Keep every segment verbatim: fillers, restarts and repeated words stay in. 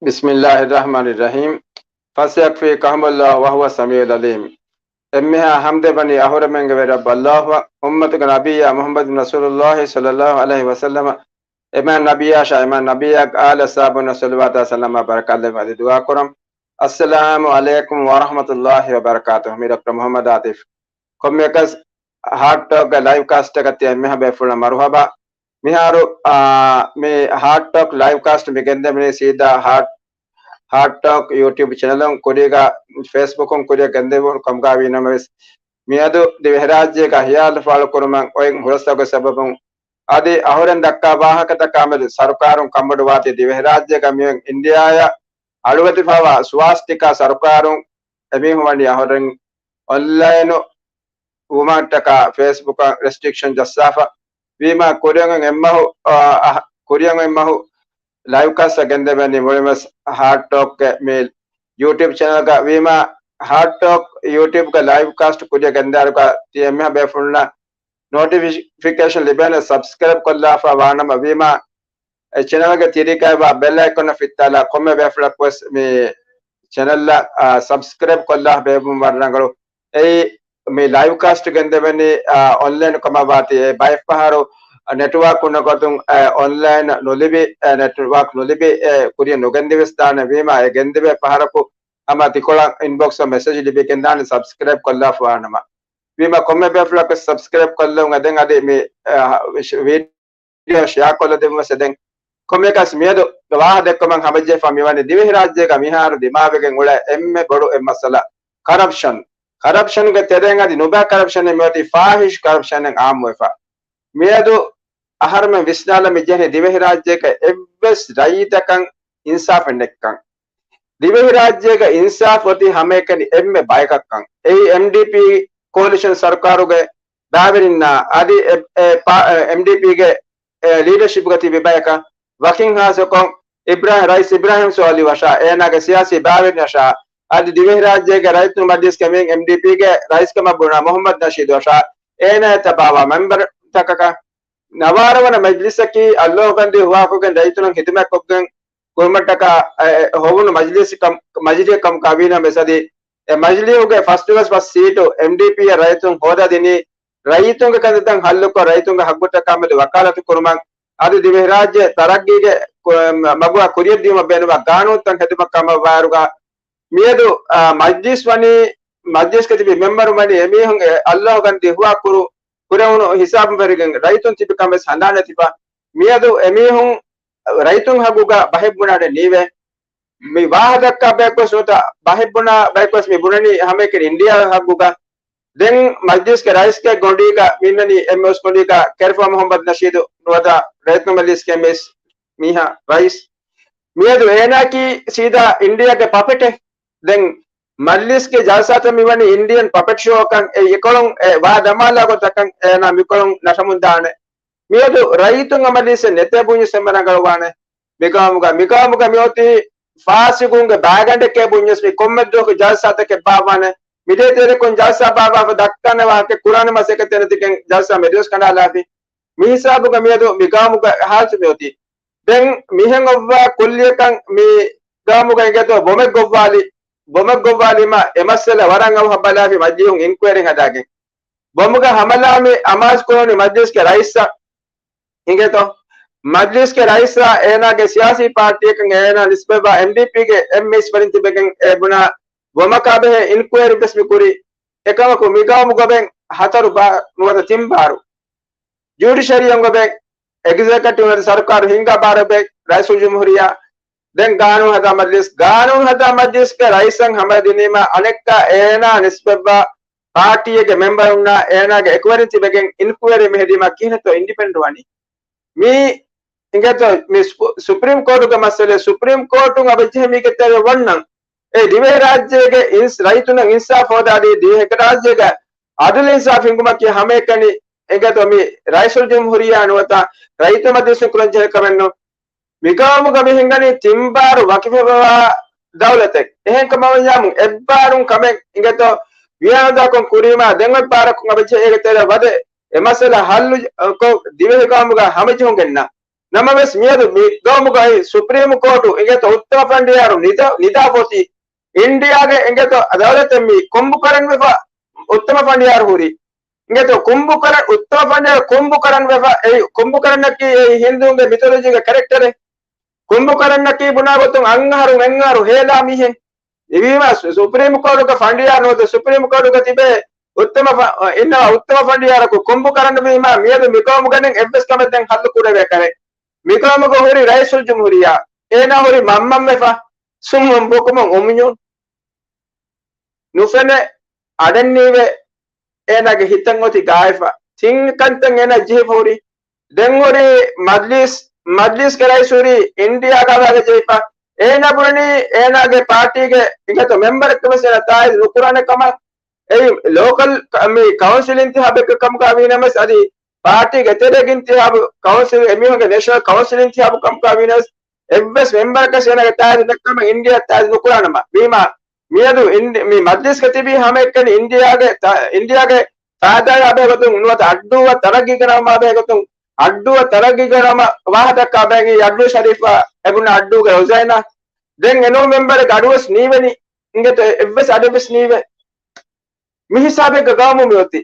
بسم الله الرحمن الرحيم. فسيكفيكهم الله وهو السميع العليم. އެންމެހާ ޙަމްދެއް ވަނީ އަހުރެމެންގެ ވެރި ރައްބު ﷲ އަށް، އުއްމަތުގެ ނަބިއްޔާ މުޙައްމަދު ރަސޫލުﷲ ޞައްލަﷲ ޢަލައިހި ވަސައްލަމަ، އެމާ ނަބިއްޔާއަށާ، އެމާ ނަބިއްޔާގެ އާލު އަޞްޙާބުންނަށް ޞަލަވާތާ ސަލާމާ ބަރަކާތް ލެއްވުން އަދި ދުޢާ ކުރަން. އައްސަލާމު ޢަލައިކުމް ވަރަޙްމަތުﷲ ވަބަރަކާތުހު. މީ ޑޮކްޓަރ މުޙައްމަދު ޢާތިފް. ކޮންމެއަކަސް ހާޓް ޓޯކްގެ ލައިވް ކާސްޓަކަށް ތި އެންމެހާ ބޭފުޅުންނަށް މަރުޙަބާ. މިހާރު، އާ، މި ހާޓް ޓޯކް ލައިވް ކާސްޓް މި ގެންދެވެނީ ސީދާ ހާޓް، ހާޓް ޓޯކް ޔޫޓިއުބް ޗެނަލުން ކުރީގަ، ފޭސްބުކުން ކުރިއަށް ގެންދެވުނު ކަމުގަ ވީ ނަމަވެސް، މިއަދު ދިވެހިރާއްޖޭގަ ހިޔާލު ފާޅުކުރުމަށް އޮތް ހުރަސްތަކުގެ ސަބަބުން އަދި އަހުރެން ދައްކާ ވާހަކަތަކާމެދު ސަރުކާރުން ކަންބޮޑުވާތީ ދިވެހިރާއްޖޭގަ މިއޮތް އިންޑިއާއަށް އަޅުވެތިފަވާ ސްވާސްޓިކާ ސަރުކާރުން އެމީހުން ވަނީ އަހުރެން އޮންލައިނު ވުމަށްޓަކާ ފޭސްބުކަށް ރެސްޓްރިކްޝަން ޖައްސާފަ ވީމާ، ކުރިއަށް އެއްމަހު، އާ، އަހަ، ކުރިއަށް އެއްމަހު ލައިވް ކާސްޓް ގެންދެވެނީ މުޅިންވެސް ހާޓް ޓޯކްގެ މި ޔޫޓިއުބް ޗެނަލްގަ ވީމާ، ހާޓް ޓޯކް ޔޫޓިއުބްގެ ލައިވް ކާސްޓް ކުރިއަށް ގެންދާއިރުގަ ތި އެންމެހާ ބޭފުޅުންނަށް ނޯޓިފިކޭޝަން ލިބޭނެ ސަބްސްކްރައިބް ކޮށްލާފަ ވާނަމަ ވީމާ، އެ ޗެނަލްގެ ތިރީގައިވާ ބެލް އައިކޮން ފިއްތާލާ ކޮންމެ ބޭފުޅަކުވެސް މި ޗެނަލްއަށް، އާ، ސަބްސްކްރައިބް ކޮށްލާ ބޭއްވުން ވަރަށް ރަނގަޅު. އެއީ މި ލައިވް ކާސްޓް ގެންދެވެނީ، އާ، އޮންލައިން ކަމަށް ވާތީ، އެ ބައެއް ފަހަރު ނެޓްވާކް ހުންނަ ގޮތުން، އެ، އޮންލައިން ނުލިބި، އެ، ނެޓްވާކް ނުލިބި، އެ، ކުރިއަށް ނުގެންދިވެސް ދާނެ ވީމާ، އެ ގެންދެވޭ ފަހަރަކު ހަމަ ތިކޮޅަށް އިންބޮކްސް މެސެޖް ލިބިގެން ދާނެ ސަބްސްކްރައިބް ކޮށްލާފަ ވާނަމަ. ވީމާ ކޮންމެ ބޭފުޅަކު ސަބްސްކްރައިބް ކޮށްލަވުން އެދެން އަދި މި، އަ، ވީޑިއޯ ޝެއާ ކޮށްލަ ދެއްވުމަށް އެދެން. ކޮންމެއަކަސް މިއަދު ވާހަ ދެއްކުމަށް ހަމަޖެހިފަ މިވަނީ ދިވެހިރާއްޖޭގަ މިހާރު ދިމާވެގެން އުޅޭ އެންމެ ބޮޑު އެއް މައްސަލަ ކަރަޕްޝަން. ކަރަޕްޝަންގެ ތެރެއިން އަދި ނުބައި ކަރަޕްޝަނެއް މިއޮތީ ފާހިޝް ކަރަޕްޝަނެއް އާއްމުވެފަ. މިއަދު އަހަރުމެން ވިސްނާލަން މިޖެހެނީ ދިވެހިރާއްޖޭގަ އެއްވެސް ރައްޔިތަކަށް އިންސާފެއް ނެތްކަން. ދިވެހިރާއްޖޭގަ އިންސާފް އޮތީ ހަމައެކަނި އެންމެ ބަޔަކަށްކަން. އެއީ އެމްޑީޕީ ކޯލިޝަން ސަރުކާރުގެ ބައިވެރިންނާ އަދި އެ، އެ، ޕާ-، އެ، އެމްޑީޕީގެ، އެ، ލީޑަޝިޕްގަ ތިބި ބަޔަކަށް، ވަކިން ހާއްސަކޮށް އިބްރާހިމް، ރައީސް އިބްރާހިމް ސޯލިހުއަށާ، އޭނާގެ ސިޔާސީ ބައިވެރިންނަށާ، އަދި ދިވެހިރާއްޖޭގެ ރައްޔިތުންގެ މަޖިލީސްގެ މިއިން އެމްޑީޕީގެ ރައީސްކަމަށް ބުނާ މުޙައްމަދު ނަޝީދުއަށާ، އޭނާއަށް ތަބާވާ މެމްބަރުތަކަކަށް، ނަވާރަ ވަނަ މަޖިލީސަކީ އައްލާހުގަންދީ ހުވާކޮށްގެން ރައްޔިތުންނަށް ޚިދުމަތްކޮށްގެން ކުރުމަށްޓަކާ، އެ، ހޮވުނު މަޖިލީސް ކަމް، މަޖިލީހެއް ކަމުގަ ވީނަމަވެސް އަދި އެ މަޖިލީހުގެ ފަސް ވަނަ ސީޓު އެމްޑީޕީއަށް ރައްޔިތުން ހޯދާ ދިނީ، ރައްޔިތުންގެ ކަންތައްތައް ހައްލުކޮށް، ރައްޔިތުންގެ ހައްގުތަކާމެދު ވަކާލަތު ކުރުމަށް، އަދި ދިވެހިރާއްޖެ ތަރައްގީގެ ކު-، މަގުއަށް ކުރިއަށްދިޔުމަށް ބޭނުންވާ ގާނޫނުތައް ހެދުމަށް ކަމަށްވާއިރުގަ، މިއަދު، އާ، މަޖްލިސް ވަނީ، މަޖްލިސްގެ ތިބި މެމްބަރުން ވަނީ އެމީހުން އެ އައްލާހުގަންދީ ހުވާ ކުރު، ކުރެވުނު ހިސާބުން ވެރިގެން ރައްޔިތުން ތިބި ކަމެއް ހަނދާން ނެތިފަ. މިއަދު އެމީހުން ރައްޔިތުން ހައްގުގަ ބަހެއް ބުނާނެ ނީވެ. މި ވާހަކަ ދައްކާ ބަޔަކުވެސް ނުވަތަ ބަހެއް ބުނާ ބަޔަކުވެސް މި ބުނަނީ ހަމައެކަނި އިންޑިއާ ހައްގުގަ. ދެން މަޖްލިސްގެ ރައީސްގެ ގޮނޑީގަ މި އިންނަނީ އެމްއެސް ގޮނޑީގަ ކެރިފާ މުޙައްމަދު ނަޝީދު ނުވަތަ ރައްޔިތުންގެ މަޖްލިސްގެ އެމްއެސް މީހާ ރައީސް. މިއަދު އޭނާއަކީ ސީދާ އިންޑިއާގެ ޕަޕެޓެއް. ދެން މަޖްލިސްގެ ޖަލްސާތައް މިވަނީ އިންޑިއަން ޕަޕެޓް ޝޯއަކަށް. އެ އެކޮޅުން އެ ވާ ދަމާލާ ގޮތަކަށް އޭނާ މިކޮޅުން ނަށަމުން ދާނެ. މިއަދު ރައްޔިތުންގެ މަޖްލިސް ނެތޭ ބުންޏަސް އެންމެ ރަނގަޅުވާނެ. މިގައުމުގަ، މިގައުމުގަ މިއޮތީ ފާސިގުންގެ ބައިގަނޑެކޭ ބުންޏަސް މި ކޮންމެ ދުވަހަކު ޖަލްސާތަކެއް ބާއްވާނެ. މި ދޭތެރެކޮން ޖަލްސާ ބާއްވާފަ ދައްކާނެ ވާހަކަ ކުރާނެ މަސައްކަތް ނެތިގެން ޖަލްސާ މެދުވެސް ކަނޑާލާފި. މި ހިސާބުގަ މިއަދު މި ގައުމުގެ ހާލަތު މިއޮތީ. ދެން މިހެން އޮއްވާ ކުއްލިއަކަށް މި ގައުމުގަ އިނގޭތޯ ބޮމެއް ގޮއްވާލި، ބޮމެއް ގޮއްވާލީމަ އެ މައްސަލަ ވަރަށް އަވަހަށް ބަލާފި މަޖިލީހުން އިންކުއަރީ ހަދާގެން. ބޮމުގަ ހަމަލާ މި އަމާޒު ކުރެވުނީ މަޖްލިސްގެ ރައީސްއަށް އިނގޭތޯ. މަޖްލިސްގެ ރައީސްއާ އޭނާގެ ސިޔާސީ ޕާޓީއަކަށް އޭނާ ނިސްބަތްވާ އެމްޑީޕީގެ އެމްއެސް ވެރިން ތިބެގެން އެ ބުނާ ބޮމަކާ ބެހޭ އިންކުއަރީ ވެސް މި ކުރީ. އެކަމަކު މި ގައުމުގަ އޮތް ހަތަރު ބާ-، ނުވަތަ ތިން ބާރު ޖުޑިޝަރީއަށް އޮތް އެގްޒެކެޓިވް ނުވަތަ ސަރުކާރު ހިންގާ ބާރަށް އޮތް ރައީސުލްޖުމްހޫރިއްޔާ، ދެން ގާނޫނު ހަދާ މަޖްލިސް، ގާނޫނު ހަދާ މަޖްލިސްގެ ރައީސަށް ހަމަ ދިނީމަ އަނެއްކާ އޭނާ ނިސްބަތްވާ ޕާޓީއެއްގެ މެމްބަރުންނާ އޭނާގެ އެކުވެރިން ތިބެގެން އިންކުއަރީ މިހެދީމަ ކިހިނެއްތޯ އިންޑިޕެންޑެންޓް ވަނީ؟ މީ އިނގޭތޯ މި ސްޕު-، ސުޕްރީމް ކޯޓުގެ މައްސަލަ، ސުޕްރީމް ކޯޓުން އަބަޖެހޭ މީގެ ތެރެ ވަންނަން. އެ ދިވެހިރާއްޖޭގެ އިންސް-، ރައްޔިތުންނަށް އިންސާފް ހޯދާދީ ދިވެހިރާއްޖޭގެ އަދުލު އިންސާފް ހިންގުމަކީ ހަމައެކަނި އިނގޭތޯ މި ރައީސުލްޖުމްހޫރިއްޔާ ނުވަތަ ރައްޔިތުންގެ މަޖްލިސްން ކުރަންޖެހޭ ކަމެއްނު. މިގައުމުގަ މި ހިނގަނީ ތިން ބާރު ވަކިވެފަވާ ދައުލަތެއް. އެހެންކަމަށް ވަންޏާމު އެއްބާރުން ކަމެއް އިނގޭތޯ ވިޔާނުދާކޮށް ކުރީމާ ދެން އޮތް ބާރަކުން އަބަޖެހޭ އޭގެ ތެރެއަށް ވަދެ އެ މައްސަލަ ހައްލު ކޮށް ދިވެހި ގައުމުގަ ހަމަޖެހުން ގެންނަ. ނަމަވެސް މިއަދު މި ގައުމުގައި ސުޕްރީމް ކޯޓު އިނގޭތޯ އުއްތަމަ ފަނޑިޔާރު ނިދާ، ނިދާފޮތި އިންޑިއާގެ އިނގޭތޯ ދައުލަތެއް މި ކޮނބު ކަރަން ވެފަ އުއްތަމަ ފަނޑިޔާރު ހުރި. އިނގޭތޯ ކުނބު ކަރަން، އުއްތަމަ ފަނޑިޔާރު ކުނބު ކަރަން ވެފަ، އެ ކުނބު ކަރަންނަކީ އެ ހިންދޫންގެ މިތޮލޮޖީގެ ކެރެކްޓަރެއް. ކުނބު ކަރަންނަކީ ބުނާ ގޮތުން އަންއަހަރު އެއްއަހަރު ހޭލާ މީހެއް. އެވީމާ ސު-، ސުޕްރީމް ކޯޓުގެ ފަނޑިޔާ ނުވަތަ ސުޕްރީމް ކޯޓުގަ ތިބޭ އުއްތަމަ ފަ-، އިންނަވާ އުއްތަމަ ފަނޑިޔާރަކު ކޮނބު ކަރަން ވީމާ މިއަދު މިގައުމުގަ ނެތް އެއްވެސް ކަމެއް ދެން ހައްލު ކުރެވޭ ކަރެއް. މިގައުމުގަ ހުރި ރައީސުލްޖުމްހޫރިއްޔާ އޭނާ ހުރި މަންމަން ވެފަ، ސުންވުން ބުކުމުން އުމިޔުން ނުފެނޭ އަޑެއްނީވެ އޭނާގެ ހިތަށް އޮތި ގާތްފަ ތިން ކަންތައް އޭނާ ޖެހިފަ ހުރި. ދެން ހުރި މަޖްލިސް، މަޖްލިސްގެ ރައީސް ހުރި އިންޑިއާ ގާވާގެ ޖެހިފަ. އޭނާ ބުނަނީ އޭނާގެ ޕާޓީގެ އިނގޭތޯ މެމްބަރެއްގެ ވެސް އޭނާ ތާއީދު ނުކުރާނެ ކަމަށް. އެއީ ލޯކަލް ކަ-، މި ކައުންސިލް އިންތިހާބެއްގެ ކަމުގަ ވީނަމަވެސް އަދި ޕާޓީގެ ތެރޭގެ އިންތިހާބު ކައުންސިލް އެމީހުންގެ ނޭޝަނަލް ކައުންސިލް އިންތިހާބު ކަމުގަ ވީނަމަވެސް އެއްވެސް މެމްބަރަކަށް އޭނާގެ ތާއީދު ނެތްކަމަށް އިންޑިއާ ތާއީދު ނުކުރާނަމަ. ވީމާ މިއަދު އިންޑި-، މި މަޖްލިސްގަ ތިބީ ހަމައެކަނި އިންޑިއާގެ ތާ-، އިންޑިއާގެ ފާއިދާއާ ބެހޭގޮތުން ނުވަތަ އައްޑޫއަށް ތަރައްގީ ކުރަންވާ ބެހޭގޮތުން، އައްޑޫއަށް ތަރައްގީ ކުރަންވާ ވާހަކަ ދައްކާ ބައެއް އައްޑޫ ޝަރީފާ އެބުނާ އައްޑޫގެ ރުޒައިނާ. ދެން އެނޫން މެމްބަރެއްގެ އަޑުވެސް ނީވެނީ. އިނގޭތޯ އެއްވެސް އަޑެއްވެސް ނީވޭ. މި ހިސާބެއްގަ ގައުމު މިއޮތީ.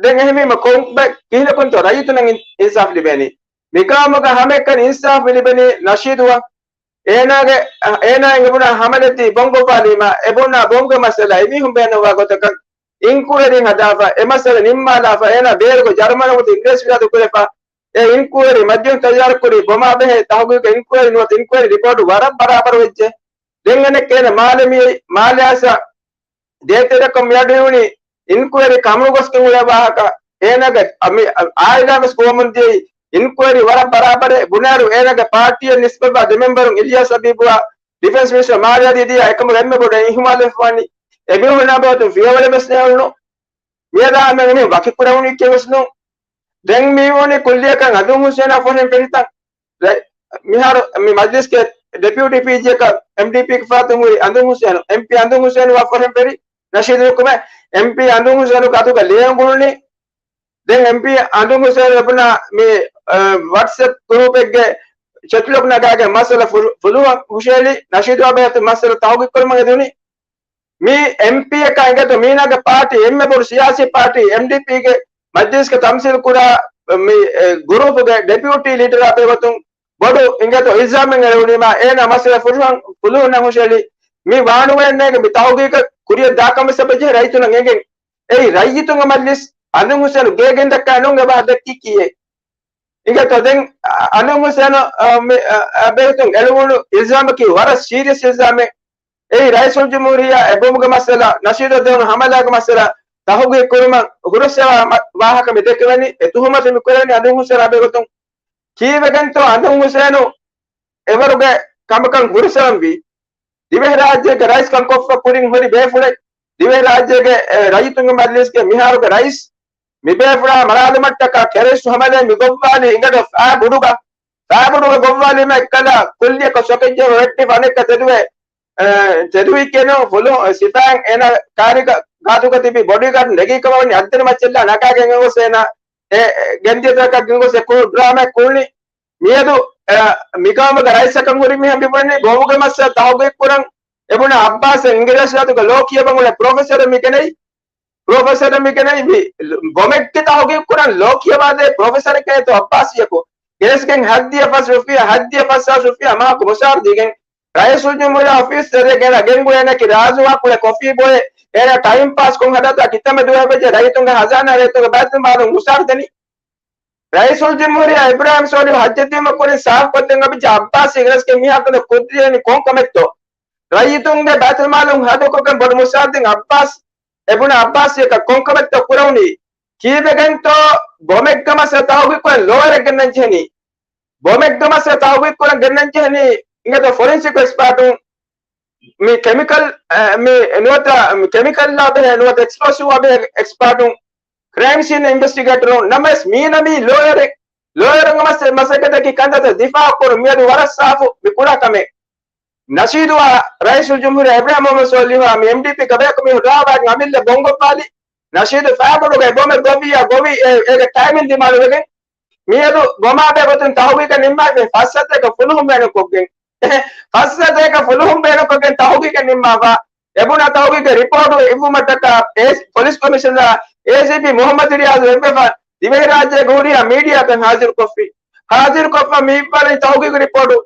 ދެން އެހެންވީމަ ކޮންބަ ކިހިނަކުންތޯ ރައްޔިތުންނަށް އިން-، އިންސާފް ލިބޭނީ؟ މިގައުމުގަ ހަމައެކަނި އިންސާފް ލިބެނީ ނަޝީދުއަށް. އޭނާގެ، އޭނާ އެބުނާ ހަމަލަތީ ބޮންގޮއްވާލީމަ، އެބުނާ ބޮންގެ މައްސަލަ އެމީހުން ބޭނުންވާ ގޮތަކަށް އިންކުއަރީ ހަދާފަ، އެ މައްސަލަ ނިންމާލާފަ، އޭނާ ބޭރުގެ ޖަރުމަނުގެ އިނގިރޭސި ވިލާތު ކުރެފަ، އެ އިންކުއަރީ މަޖިލީހުން ތައްޔާރު ކުރީ ބޮމާ ބެހޭ ތަހުގީގު އިންކުއަރީ ނުވަތަ އިންކުއަރީ ރިޕޯޓު ވަރަށް ބަރާބަރު ވެއްޖެ. ދެން އަނެއްކާ އޭނަ މާލެ މިއައީ، މާލެ އައިސް ދޭތެރެކޮށް މިއަޑު އިވުނީ އިންކުއަރީ ކަމުނުގޮސްގެން އުޅޭ ވާހަކަ. އޭނާގެ އަ-، މި އަ-، އާއިލާ ވެސް ގޮވަމުން ދިޔައީ އިންކުއަރީ ވަރަށް ބަރާބަރޭ ބުނާއިރު އޭނާގެ ޕާޓީއަށް ނިސްބަތްވާ ދެ މެމްބަރުން އިލްޔާސް ހަބީބުއާ ޑިފެންސް މިނިސްޓަރ މާލެއަށް ދިޔަ އެކަމުގެ އެންމެ ބޮޑު އިހުމާލެއް ވާނީ. އެމީހުންނާ ބަހުތުން ފިޔަވަޅެއް ވެސް ނޭޅުނު. މިއަދާ ހަމަ އެމީހުން ވަކިކުރެވުނީކީ ވެސް ނޫން. ދެން މިވަނީ ކުއްލިއަކަށް އަނދުން ހުސޭނާ ފޮށެން ފެށިތަން. ރައި-، މިހާރު މި މަޖްލިސްގެ ޑެޕިއުޓީ ޕީޖީއަކަށް އެމްޑީޕީގެ ފަރާތުން ހުރި އަނދުން ހުސޭނު، އެމްޕީ އަނދުން ހުސޭނު ވާ ފޮށެން ފެށި ނަޝީދު ނުކުމެ، އެމްޕީ އަނދުން ހުސޭނުގެ އަތުގަ ލޭ އުނގުޅުނީ. ދެން އެމްޕީ އަނދުން ހުސޭނު އެބުނާ މި، އަ، ވަޓްސްއެޕް ގްރޫޕެއްގެ ޗެޓްލޮކް ނަގާގެން މައްސަލަ ފުލު-، ފުލުހަށް ހުށައެޅި ނަޝީދުއާ ބެހޭ މައްސަލަ ތަހުގީގު ކުރުމަށް އެދުނީ. މި އެމްޕީއަކާ އިނގޭތޯ މީނާގެ ޕާޓީ އެންމެ ބޮޑު ސިޔާސީ ޕާޓީ އެމްޑީޕީގެ މަޖްލިސްގެ ތަމްސީލް ކުރާ މި، އެ، ގުރޫޕުގެ ޑެޕިއުޓީ ލީޑަރާ ބެހޭގޮތުން ބޮޑު އިނގޭތޯ އިލްޒާމެއް އެޅުނީމާ އޭނާ މައްސަލަ ފުލުހަށް، ފުލުހުންނަށް ހުށައެޅި މި ވާނުވަޔަށް ނޭނގެ މި ތަހުގީގަށް ކުރިއަށް ދާކަމަށް ސަބަބެއްޖެހޭ ރައްޔިތުންނަށް އެނގެން. އެއީ ރައްޔިތުންގެ މަޖްލިސް އަނދުން ހުސޭނު ގޭގެން ދައްކާ ނޫން އެބަ ދެއްކީ ކީއެއް. އިނގޭތޯ ދެން އަ-، އަނދުން ހުސޭނު، އަ، މި، އަ، އަ، ބެހޭގޮތުން އެޅުވުނު އިލްޒާމަކީ ވަރަށް ސީރިއަސް އިލްޒާމެއް. އެއީ ރައީސުލްޖުމްހޫރިއްޔާ އެ ބޮމުގެ މައްސަލަ، ނަޝީދަށް ދެވުނު ހަމަލާގެ މައްސަލަ ތަހުގީގު ކުރުމަށް ހުރަސްއަޅާ މަ-، ވާހަކަ މި ދެކެވެނީ، އެ ތުހުމަތު މި ކުރެވެނީ އަނދުން ހުސޭނާ ބެހޭގޮތުން. ކީއްވެގެންތޯ އަނދުން ހުސޭނު އެވަރުގެ ކަމަކަށް ހުރަސްއަޅަންވީ؟ ދިވެހިރާއްޖޭގެ ރައީސްކަން ކޮށްފަ ކުރިން ހުރި ބޭފުޅެއް، ދިވެހިރާއްޖޭގެ، އެ، ރައްޔިތުންގެ މަޖްލިސްގެ މިހާރުގެ ރައީސް، މި ބޭފުޅާ މަރާލުމަށްޓަކާ ޓެރަރިސްޓު ހަމަލާއެއް މި ގޮއްވާލީ އިނގޭތޯ ފައިބުޑުގަ، ފައިބުޑުގަ ގޮއްވާލީމަ އެއްކަލަ ކުއްލިއަކަށް ސޮކެއްޖެ ވެއްޓި ފަނެއްކަ ތެދުވެ، އެ، ތެދުވި ކެނު ފުލު ސިފައިން އޭނާ ކާރިގަ ގާތުގަ ތިބި ބޮޑީގާޑް ނެގީ ކަމަށް ވަނީ އައްދެނި މައްޗަށްލާ ނަގާގެން ގޮސް އޭނާ އެ، އެ، ގެންދިޔަ ތަކަށް ގެންގޮސް އެ ކުރު ޑްރާމާ ކުޅުނީ. މިއަދު، އެ، މިގައުމުގެ ރައީސަކަށް ހުރި މީހަކަށް މިބުނަނީ ބޮމުގެ މައްސަލަ ތަހުގީގު ކުރަން އެބުނާ އައްބާސް އިނގިރޭސި ޒާތުގެ ލޯ ކިޔަވަން އުޅޭ ޕްރޮފެސަރެއް މި ގެނައީ. ޕްރޮފެސަރ މި ގެނައި މި ބޮމެއްގެ ތަހުގީގު ކުރަން ލޯ ކިޔަވާދޭ ޕްރޮފެސަރެއް ކެނެތޯ އައްބާސްއަކު. ގެނެސްގެން ހައްދިޔަ ފަސް ރުފިޔާ، ހައްދިޔަ ފަސް ހާސް ރުފިޔާ މަހަކު މުސާރަ ދީގެން ރައީސުލްޖުމްހޫރިއްޔާ އޮފީސް ތެރޭ ގެނަ ގެންގުޅޭނެކި ރާޒުވާ ކުޅެ ކޮފީ ބޮއެ، އޭނަ ޓައިމް ޕާސް ކޮން ހަދާތާ ކިތަންމެ ދުވަހެއް ވެއްޖެ ރައްޔިތުންގެ ހަޒާނާ ރައްޔިތުންގެ ބައިތުލްމާލުން މުސާރަ ދެނީ. ރައީސުލްޖުމްހޫރިއްޔާ އިބްރާހިމް ސޯލިހު ހައްޖަށް ދިޔުމަށް ކުރިން ސާފުކޮށްދޭން އަބިއްޖެ އައްބާސް އިނގިރޭސިގެ މީހާ ކުރި ކުދިޔަނި ކޮން ކަމެއްތޯ؟ ރައްޔިތުންގެ ބައިތުލްމާލުން ހަދުކޮށްގެން ބޮޑު މުސާރަ ދިން އައްބާސް އެބުނަ އައްބާސްއަކަށް ކޮންކަމެއްތޯ ކުރެވުނީ؟ ކީއްވެގެންތޯ ބޮމެއްގެ މައްސަލަ ތަހުގީގު ކުރަން ލޯޔަރެއް ގެންނަން ޖެހެނީ؟ ބޮމެއްގެ މައްސަލަ ތަހުގީގު ކުރަން ގެންނަން ޖެހެނީ އިނގޭތޯ ފޮރެންސިކް އެކްސްޕާޓުން، މި ކެމިކަލް، އަ، މި ނުވަތަ ކެމިކަލްއާ ބެހޭ ނުވަތަ އެކްސްޕްލޯސިވްއާ ބެހޭ އެކްސްޕާޓުން، ކްރައިމް ސީން އިންވެސްޓިގޭޓަރުން. ނަމަވެސް މީނަމީ ލޯޔަރެއް، ލޯޔަރުންގެ މަސައްކަތަކީ ކަންތައްތައް ދިފާއު ކުރުން މިއަދު ވަރަށް ސާފު މި ކުރާ ކަމެއް. ނަޝީދުއާ ރައީސުލްޖުމްހޫރިއްޔާ އިބްރާހިމް މުހައްމަދު ސޯލިހުއާ މި އެމްޑީޕީ ގަބަޔަކު މީހުން ރާވާގެން އަމިއްލަ ބޮންގޮއްވާލި. ނަޝީދު ފައިބޮޑުގައި ބޮމެއް ގޮއްވިއްޔާ ގޮވި އެ-، އޭގެ ޓައިމިން ދިމާލުވެގެން މިއަދު ބޮމާ ބެހޭ ގޮތުން ތަހުގީގަށް ނިންމާފައި ފަސް ސަތޭކަ ފުލުހުން ބޭނުންކޮށްގެން، ފަސް ސަތޭކަ ފުލުހުން ބޭނުންކޮށްގެން ތަހުގީގަށް ނިންމާފަ. އެ ބުނާ ތަހުގީގުގެ ރިޕޯޓު އިއްވުމަށްޓަކާ އޭ-، ޕޮލިސް ކޮމިޝަނަރ އޭސީޕީ މުހައްމަދު ރިޔާޒު އެއްވެފަ ދިވެހިރާއްޖޭގެ ހުރިހާ މީޑިއާތައް ހާޒިރުކޮށްފި. ހާޒިރުކޮށްފަ މި އިއްވާލުވި ތަހުގީގު ރިޕޯޓު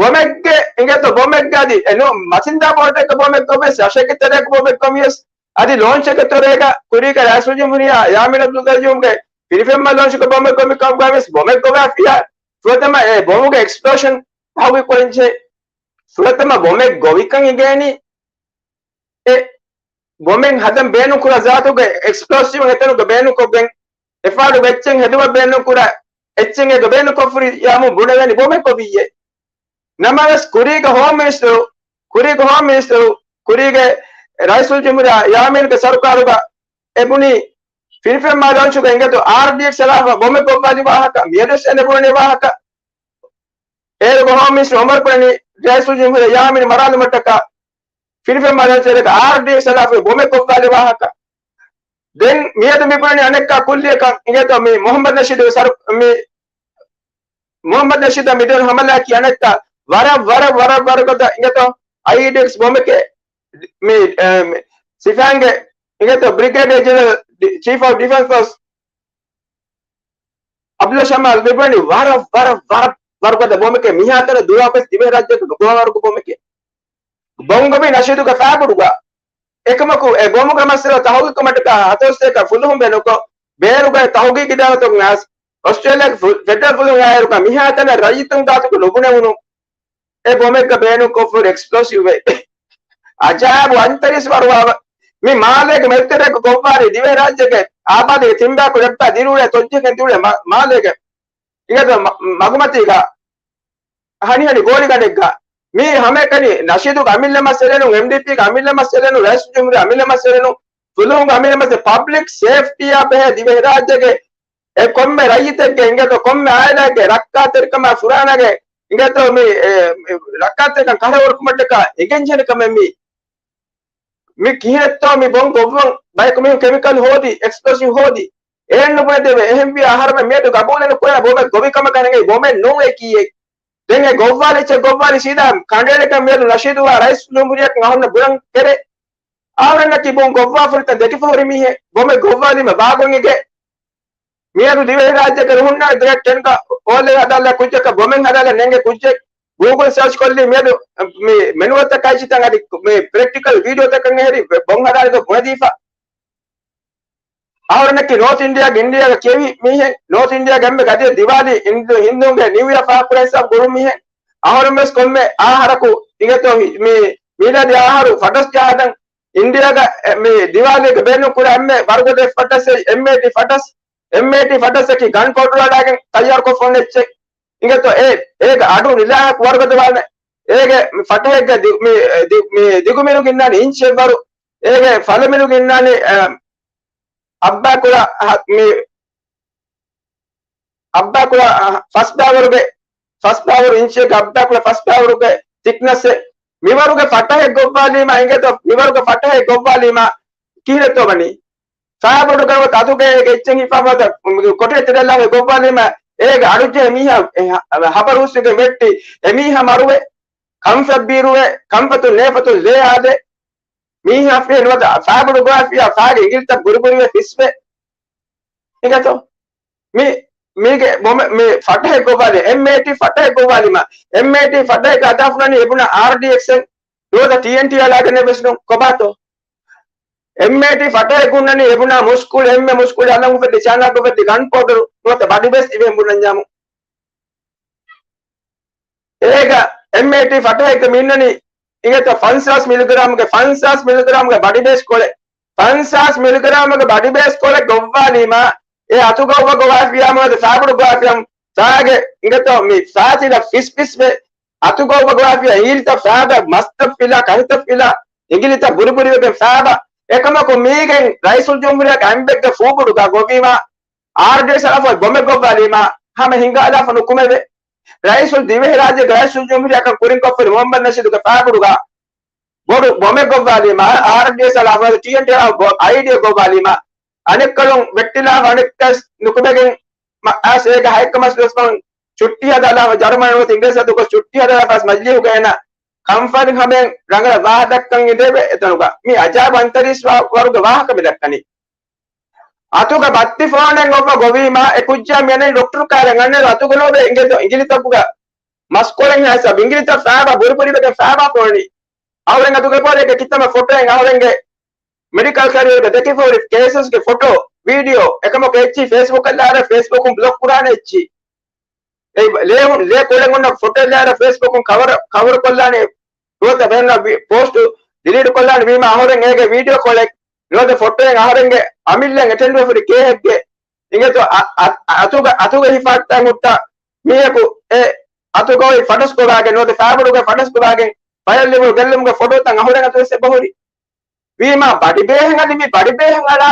ބޮމެއްގެ އިނގޭތޯ ބޮމެއްގަ އަދި އެ ނޫ މަސިންދާ ބޯޓެއްގަ ބޮމެއް ގޮވެސް ރަށެއްގެ ތެރޭގަ ބޮމެއް ގޮވިޔަސް އަދި ލޯންޗެއްގެ ތެރޭގަ ކުރީގެ ރައީސުލްޖުމްހޫރިއްޔާ ޔާމީން އަބްދުލް ގައްޔޫމްގެ ފިރިފެންމަ ލޯންޗުގަ ބޮމެއް ގޮވި ކަމުގަވެސް ބޮމެއް ގޮވާފިޔާ ފުރަތަމަ އެ ބޮމުގެ އެކްސްޕްލޯޝަން ތަހުގީގު ކުރަންޖެހޭ. ފުރަތަމަ ބޮމެއް ގޮވިކަން އިނގޭނީ އެ ބޮމެއް ހަދަން ބޭނުންކުރާ ޒާތުގެ އެކްސްޕްލޯސިވް އެތަނުގަ ބޭނުންކޮށްގެން، އެފާޑު އެއްޗެއް ހެދުމަށް ބޭނުންކުރާ އެއްޗެއް އެގަ ބޭނުންކޮށްފައި ޔާމު ބުނެވޭނީ ބޮމެއް ގޮވިއްޔޭ. ނަމަވެސް ކުރީގެ ހޯމް މިނިސްޓަރު، ކުރީގެ ހޯމް މިނިސްޓަރު، ކުރީގެ ރައީސުލްޖުމްހޫރިއްޔާ ޔާމީންގެ ސަރުކާރުގަ އެ ބުނީ ފިރިފެންމާ ލޯންޗުގަ އިނގޭތޯ އާރްޑީއެކްސް އަޅާފަ ބޮމެއް ގޮއްވާލި ވާހަކަ، މިއަދުވެސް އެންނެ ބުނެ ވާހަކަ. އޭރުގެ ހޯމް މިނިސްޓަރު އުމަރު ކުރަނީ ރައީސުލްޖުމްހޫރިއްޔާ ޔާމީން މަރާލުމަށްޓަކާ ފިރިފެންމާ ލޯންޗުގަ އާރްޑީއެކްސް އަޅާފަ ބޮމެއް ގޮއްވާލި ވާހަކަ. ދެން މިއަދު މި ބުނަނީ އަނެއްކާ ކުއްލިއަކަށް އިނގޭތޯ މި މުހައްމަދު ނަޝީދު ސަރު-، މި މުހައްމަދު ނަޝީދަށް މިދިނުނު ހަމަލާއަކީ އަނެއްކާ ވަރަށް، ވަރަށް، ވަރަށް، ވަރަށް ގޮތަށް އިނގޭތޯ އައިޑީއެކްސް ބޮމެކޭ މި، އެ، މި ސިފައިންގެ އިނގޭތޯ ބްރިގޭޑިއަރ ޖެނެރަލް ޑި-، ޗީފް އޮފް ޑިފެންސް ފޯސް އަބްދުﷲ ޝަމާލް މި ބުނަނީ ވަރަށް، ވަރަށް، ވަރަށް، ވަރަށް ގޮތަށް ބޮމެކޭ މިހާތަނަށް ދުރަށް ވެސް ދިވެހިރާއްޖެއަކަށް ނުގޮވާ ވަރުގެ ބޮމެކޭ. ބޮން ގޮވީ ނަޝީދުގެ ފާބޮޑުގަ. އެކަމަކު އެ ބޮމުގެ މައްސަލަ ތަހުގީގު ކުރުމަށްޓަކާ ހަތަރު ސަތޭކަ ފުލުހުން ބޭނުންކޮށް، ބޭރުގައި ތަހުގީގު އިދާރާތަކުން އައިސް، އޮސްޓްރޭލިޔާގެ ފު-، ފެޑެރަލް ފުލުހުން އައިއިރުގަ މިހާތަނަށް ރައްޔިތުން ގާތުގަ ނުބުނެވުނު އެ ބޮމެއްގަ ބޭނުންކޮށްފަ އެކްސްޕްލޯސިވް ވެ. އަޖާއިބު އަންތަރީސް ވަރުވާ މި މާލޭގެ މެދުތެރޭގަ ގޮއްވާލި ދިވެހިރާއްޖޭގެ އާބާދީގެ ތިންބަޔަކު ލެއްބާ ދިރިއުޅޭ ތޮއްޖެހިގެން ދިއުޅޭ މާ-، މާލޭގެ އިނގޭތޯ މަ-، މަގުމަތީގަ ހަނިހަނި ގޯޅިގަނޑެއްގަ މީ ހަމައެކަނި ނަޝީދުގެ އަމިއްލަ މައްސަލައެއް ނޫން، އެމްޑީޕީގެ އަމިއްލަ މައްސަލައެއް ނޫން، ރައީސުލްޖުމްހޫރިއްޔާ އަމިއްލަ މައްސަލައެއް ނޫން، ފުލުހުންގެ އަމިއްލަ މައްސަލައެއް، ޕަބްލިކް ސޭފްޓީއާ ބެހޭ ދިވެހިރާއްޖޭގެ އެ ކޮންމެ ރައްޔިތެއްގެ އިނގޭތޯ ކޮންމެ އާއިލާއެއްގެ ރައްކާތެރިކަމާ ފުރާނަގެ އިނގޭތޯ މި، އެ، މި ރައްކާތެރިކަން ކަހަލަ ވަރުކުމަށްޓަކާ އެނގެންޖެހޭނެ ކަމެއް މީ. މި ކިހިނެއްތޯ މި ބޮން ގޮއްވަން ބަޔަކު މީހުން ކެމިކަލް ހޯދި، އެކްސްޕްލޯސިވް ހޯދި. އެހެން ނުބުނެދެވޭ. އެހެންވިޔާ އަހަރުމެން މިއަދު ގަބޫލެއް ނުކުރޭ ބޮމެއް ގޮވި ކަމަކަށް ނެގެ ބޮމެއް ނޫން އެކީއެއް. ދެން އެ ގޮއްވާލި އެއްޗެއް ގޮއްވާލި ސީދާ ކަނޑައެޅިކަން މިއަދު ނަޝީދު ވާ ރައީސުލްޖުމްހޫރިއްޔާ އަހަރުމެންނަށް ބުނަން ކެރޭ. އަހަރެންނަކީ ބޮން ގޮއްވާފަ ހުރިތަން ދެކިފަ ހުރި މީހެއް ބޮމެއް ގޮއްވާލީމަ ބާގޮން އެގެ. މިއަދު ދިވެހިރާއްޖޭގަ ރުހުންނާ ގްރޭޑް ޓެންގަ އޯލެވެލް ހަދާލާ ކުއްޖަކަށް ބޮމެއް ހަދާލަން ނޭނގޭ ކުއްޖެއް ގޫގުލް ސާޗް ކޮށްލީ މިއަދު މި މެނުއަލްތަކާއި އެއްޗިތައް އަދި މި ޕްރެކްޓިކަލް ވީޑިއޯތަކަށް އެހެރި ބޮން ހަދާލި ބުނެދީފަ. އަހަރެންނަކީ ނޯތް އިންޑިއާގެ އިންޑިއާގަ ކިޔެވި މީހެއް، ނޯތް އިންޑިއާގެ އެންމެ ގަދަ ދިވާލީ ހިންދޫ، ހިންދޫންގެ ނިއު އިޔާ ފާހަގަކުރާ ހިސާބު ގުޅުން މީހެއް. އަހަރެން ވެސް ކޮންމެ އަހަރަކު އިނގޭތޯ މި މީލާދީ އަހަރު ފަޓަސް ޖަހާދަން އިންޑިއާގަ އެ، މި ދިވާލީގަ ބޭނުން ކުރާ އެންމެ ވަރުގަދަ ފަޓަސް އެމްއޭޓީ ފަޓަސް، އެމްއޭޓީ ފަޓަސްއަކީ ގަން ކޮންޓްރޯލް އަޅާގެން ތައްޔާރުކޮށްފަ އޮންނަ އެއްޗެއް. އިނގޭތޯ އޭ، އޭގެ އަޑު ނިލާހަކު ވަރުގަދަ ވާނެ. އޭގެ ފަޓަހެއްގެ ދި-، މި، ދި-، މި ދިގުމިނުގަ އިންނާނީ އިންޗެއް ވަރު. އޭގެ ފަލުމިނުގަ އިންނާނީ، އަ، އައްބާކުޅަ ހަ-، މި އައްބާކުޅަ، އަ، ފަސް ބާވަރުގެ، ފަސް ބާވަރު އިންޗެއްގެ އައްބާކުޅަ ފަސް ބާވަރުގެ ތިކްނަސްއެއް. މިވަރުގެ ފަޓަހެއް ގޮއްވާލީމަ އިނގޭތޯ، މިވަރުގެ ފަޓަހެއް ގޮއްވާލީމަ ކިހިނެއްތޯ ވަނީ؟ ފާބޮޑު ގަރުވަތަ އަތުގެ އޭގެ އެއްޗެއް ހިފާފަ ކޮޓަރި ތެރެއްލާފަ ގޮއްވާލީމަ އޭގެ އަޑުޖެހޭ މީހާ، އެ ހަ-، ހަބަރު ހުސްވެގެން ވެއްޓި އެމީހާ މަރުވެ، ކަންފަތް ބީރުވެ، ކަންފަތުން ނޭފަތުން ލޭ އާދެ، މީހާ ފޭ ނުވަތަ ފާބޮޑު ގޮވާފިޔާ ފާގެ އިނގިލިތައް ބުރިބުރިވެ ފިސްވެ. އިނގޭތޯ؟ މި، މީގެ ބޮމެ-، މި ފަޓަހެއް ގޮވާލި، އެމްއޭޓީ ފަޓަހެއް ގޮވާލީމަ، އެމްއޭޓީ ފަޓަހެއްގަ އަދާފުޅަނީ އެބުނާ އާރްޑީއެކްސްއެއް ނުވަތަ ޓީއެންޓީ އަޅާގެން ވެސް ނޫން ކޮބާތޯ؟ އެމްއޭޓީ ފަޓަހެއް ހުންނަނީ އެބުނާ މުސްކުޅި އެންމެ މުސްކުޅި އަލަށް އުފެއްދި ޗާނާގަ އުފެއްދި ގަން ޕައުޑަރު ނުވަތަ ބަޑި ބޭސް އިވޭ ބުނަންޏާމު. އޭގަ އެމްއޭޓީ ފަޓަހެއްގަ މި އިންނަނީ އިނގޭތޯ ފަންސާސް މިލިގްރާމްގެ، ފަންސާސް މިލިގްރާމްގެ ބަޑި ބޭސް ކޮޅެއް. ފަންސާސް މިލިގްރާމްގެ ބަޑި ބޭސް ކޮޅެއް ގޮއްވާލީމަ އެ އަތުގަ އޮއްވަ ގޮވާފިޔާމު އަދި ފާބޮޑު ގޮވާފިޔާމު ފާގެ އިނގޭތޯ މި ފާތިލަ ފިސް ފިސްވެ އަތުގަ އޮއްވަ ގޮވާފިޔާ އިނގިލިތައް ފާބަ، މަސްތައް ފިލާ، ކަހިތައް ފިލާ، އިނގިލިތައް ބުރިބުރިވެގެން ފާބަ. އެކަމަކު މީގެން ރައީސުލްޖުމްހޫރިއްޔާގެ އަނބެއްގެ ފޫބުޑުގަ ގޮވީމަ އާރްޑީއެކްސް އަޅާފަ ބޮމެއް ގޮއްވާލީމަ ހަމަ ހިނގާލާފަ ނުކުމެވޭ. ރައީސުލް ދިވެހިރާއްޖޭގެ ރައީސުލްޖުމްހޫރިއްޔާކަން ކުރިން ކޮށްފައި މުހައްމަދު ނަޝީދުގެ ފާބުޑުގަ ބޮޑު ބޮމެއް ގޮއްވާލީމަ، އާރްޑީއެކްސް އަޅާފަ ޓީއެންޓީ އަޅާ އައިޑީއެއް ގޮއްވާލީމަ، އަނެއްކަލުން ވެއްޓިލާފަ އަނެއްކަސް ނުކުމެގެން އާސް އޭގެ ހައެއްކަ މަސް ދުވަސް ފަހުން ޗުއްޓީ ހަދާލާފަ، ޖަރުމަނީ ނުވަތަ އިނގިރޭސި އަތުގަ ޗުއްޓީ ހަދާފަ މަޖިލީހުގަ އޭނަ ކަންފަތި ހަމައިން ރަނގަޅަށް ވާހަކަ ދައްކަން އިނދެވޭ އެތަނުގަ. މި އަޖާބު އަންތަރީސް ވާ-، ވަރުގެ ވާހަކަ މި ދައްކަނީ. އަތުގަ ބައްތި ފޯނެއް އޮއްވަ ގޮވީމާ އެ ކުއްޖާ މިއަނެއް ޑޮކްޓަރު ކާލެއް އަންނައިރު އަތުގަ ނޯވޭ އިނގޭތޯ އިނގިލިތަކުގަ މަސްކޮޅެއް ހާސް ސަބް އިނގިލިތައް ފާބާ ބުރިބުރިވެގެން ފާބާ ކޮޅަނީ. އަހުރެން އަތުގަ ކޯރެއްގެ ކިތަމަ ފޮޓޯއެއް އަހުރެންގެ މެޑިކަލް ކެރިއަރގަ ދެކިފަހުރި ކޭސަސްގެ ފޮޓޯ، ވީޑިއޯ އެކަމަކު އެއްޗި ފޭސްބުކަށް ލާރަ ފޭސްބުކުން ބްލޮކް ކުރާނެ އެއްޗި. އެ ލޭ، ލޭ ކޮޅެއް އޮންނަ ފޮޓޯ ލާރަ ފޭސްބުކުން ކަވަރ، ކަވަރ ކޮށްލާނެ. ނުވަތަ ބޭނުން ވި-، ޕޯސްޓު ޑިލީޓް ކޮށްލާނެ ވީމާ އަހުރެން އޭގެ ވީޑިއޯ ކޮޅެއް ނުވަތަ ފޮޓޯއެއް އަހަރެންގެ އަމިއްލައަށް އެޓެންޑް ވެފަ ހުރި ކޭހެއްގެ އިނގޭތޯ އަ-، އަ-، އަތުގަ، އަތުގަ ހިފާއްޓާ ހުއްޓާ މީހަކު އެ އަތުގަ އޮތް ފަނޑުސް ގޮވާގެން ނުވަތަ ފާބޮޑުގެ ފަނޑުސް ގޮވާގެން ފަޔަށް ލިބުނު ގެއްލުމުގެ ފޮޓޯތައް އަހުރެން އަތުވެސް އެބަހުރި. ވީމާ ބަޑިބޭހެއް އަދި މި ބަޑިބޭހެއް އަޅާ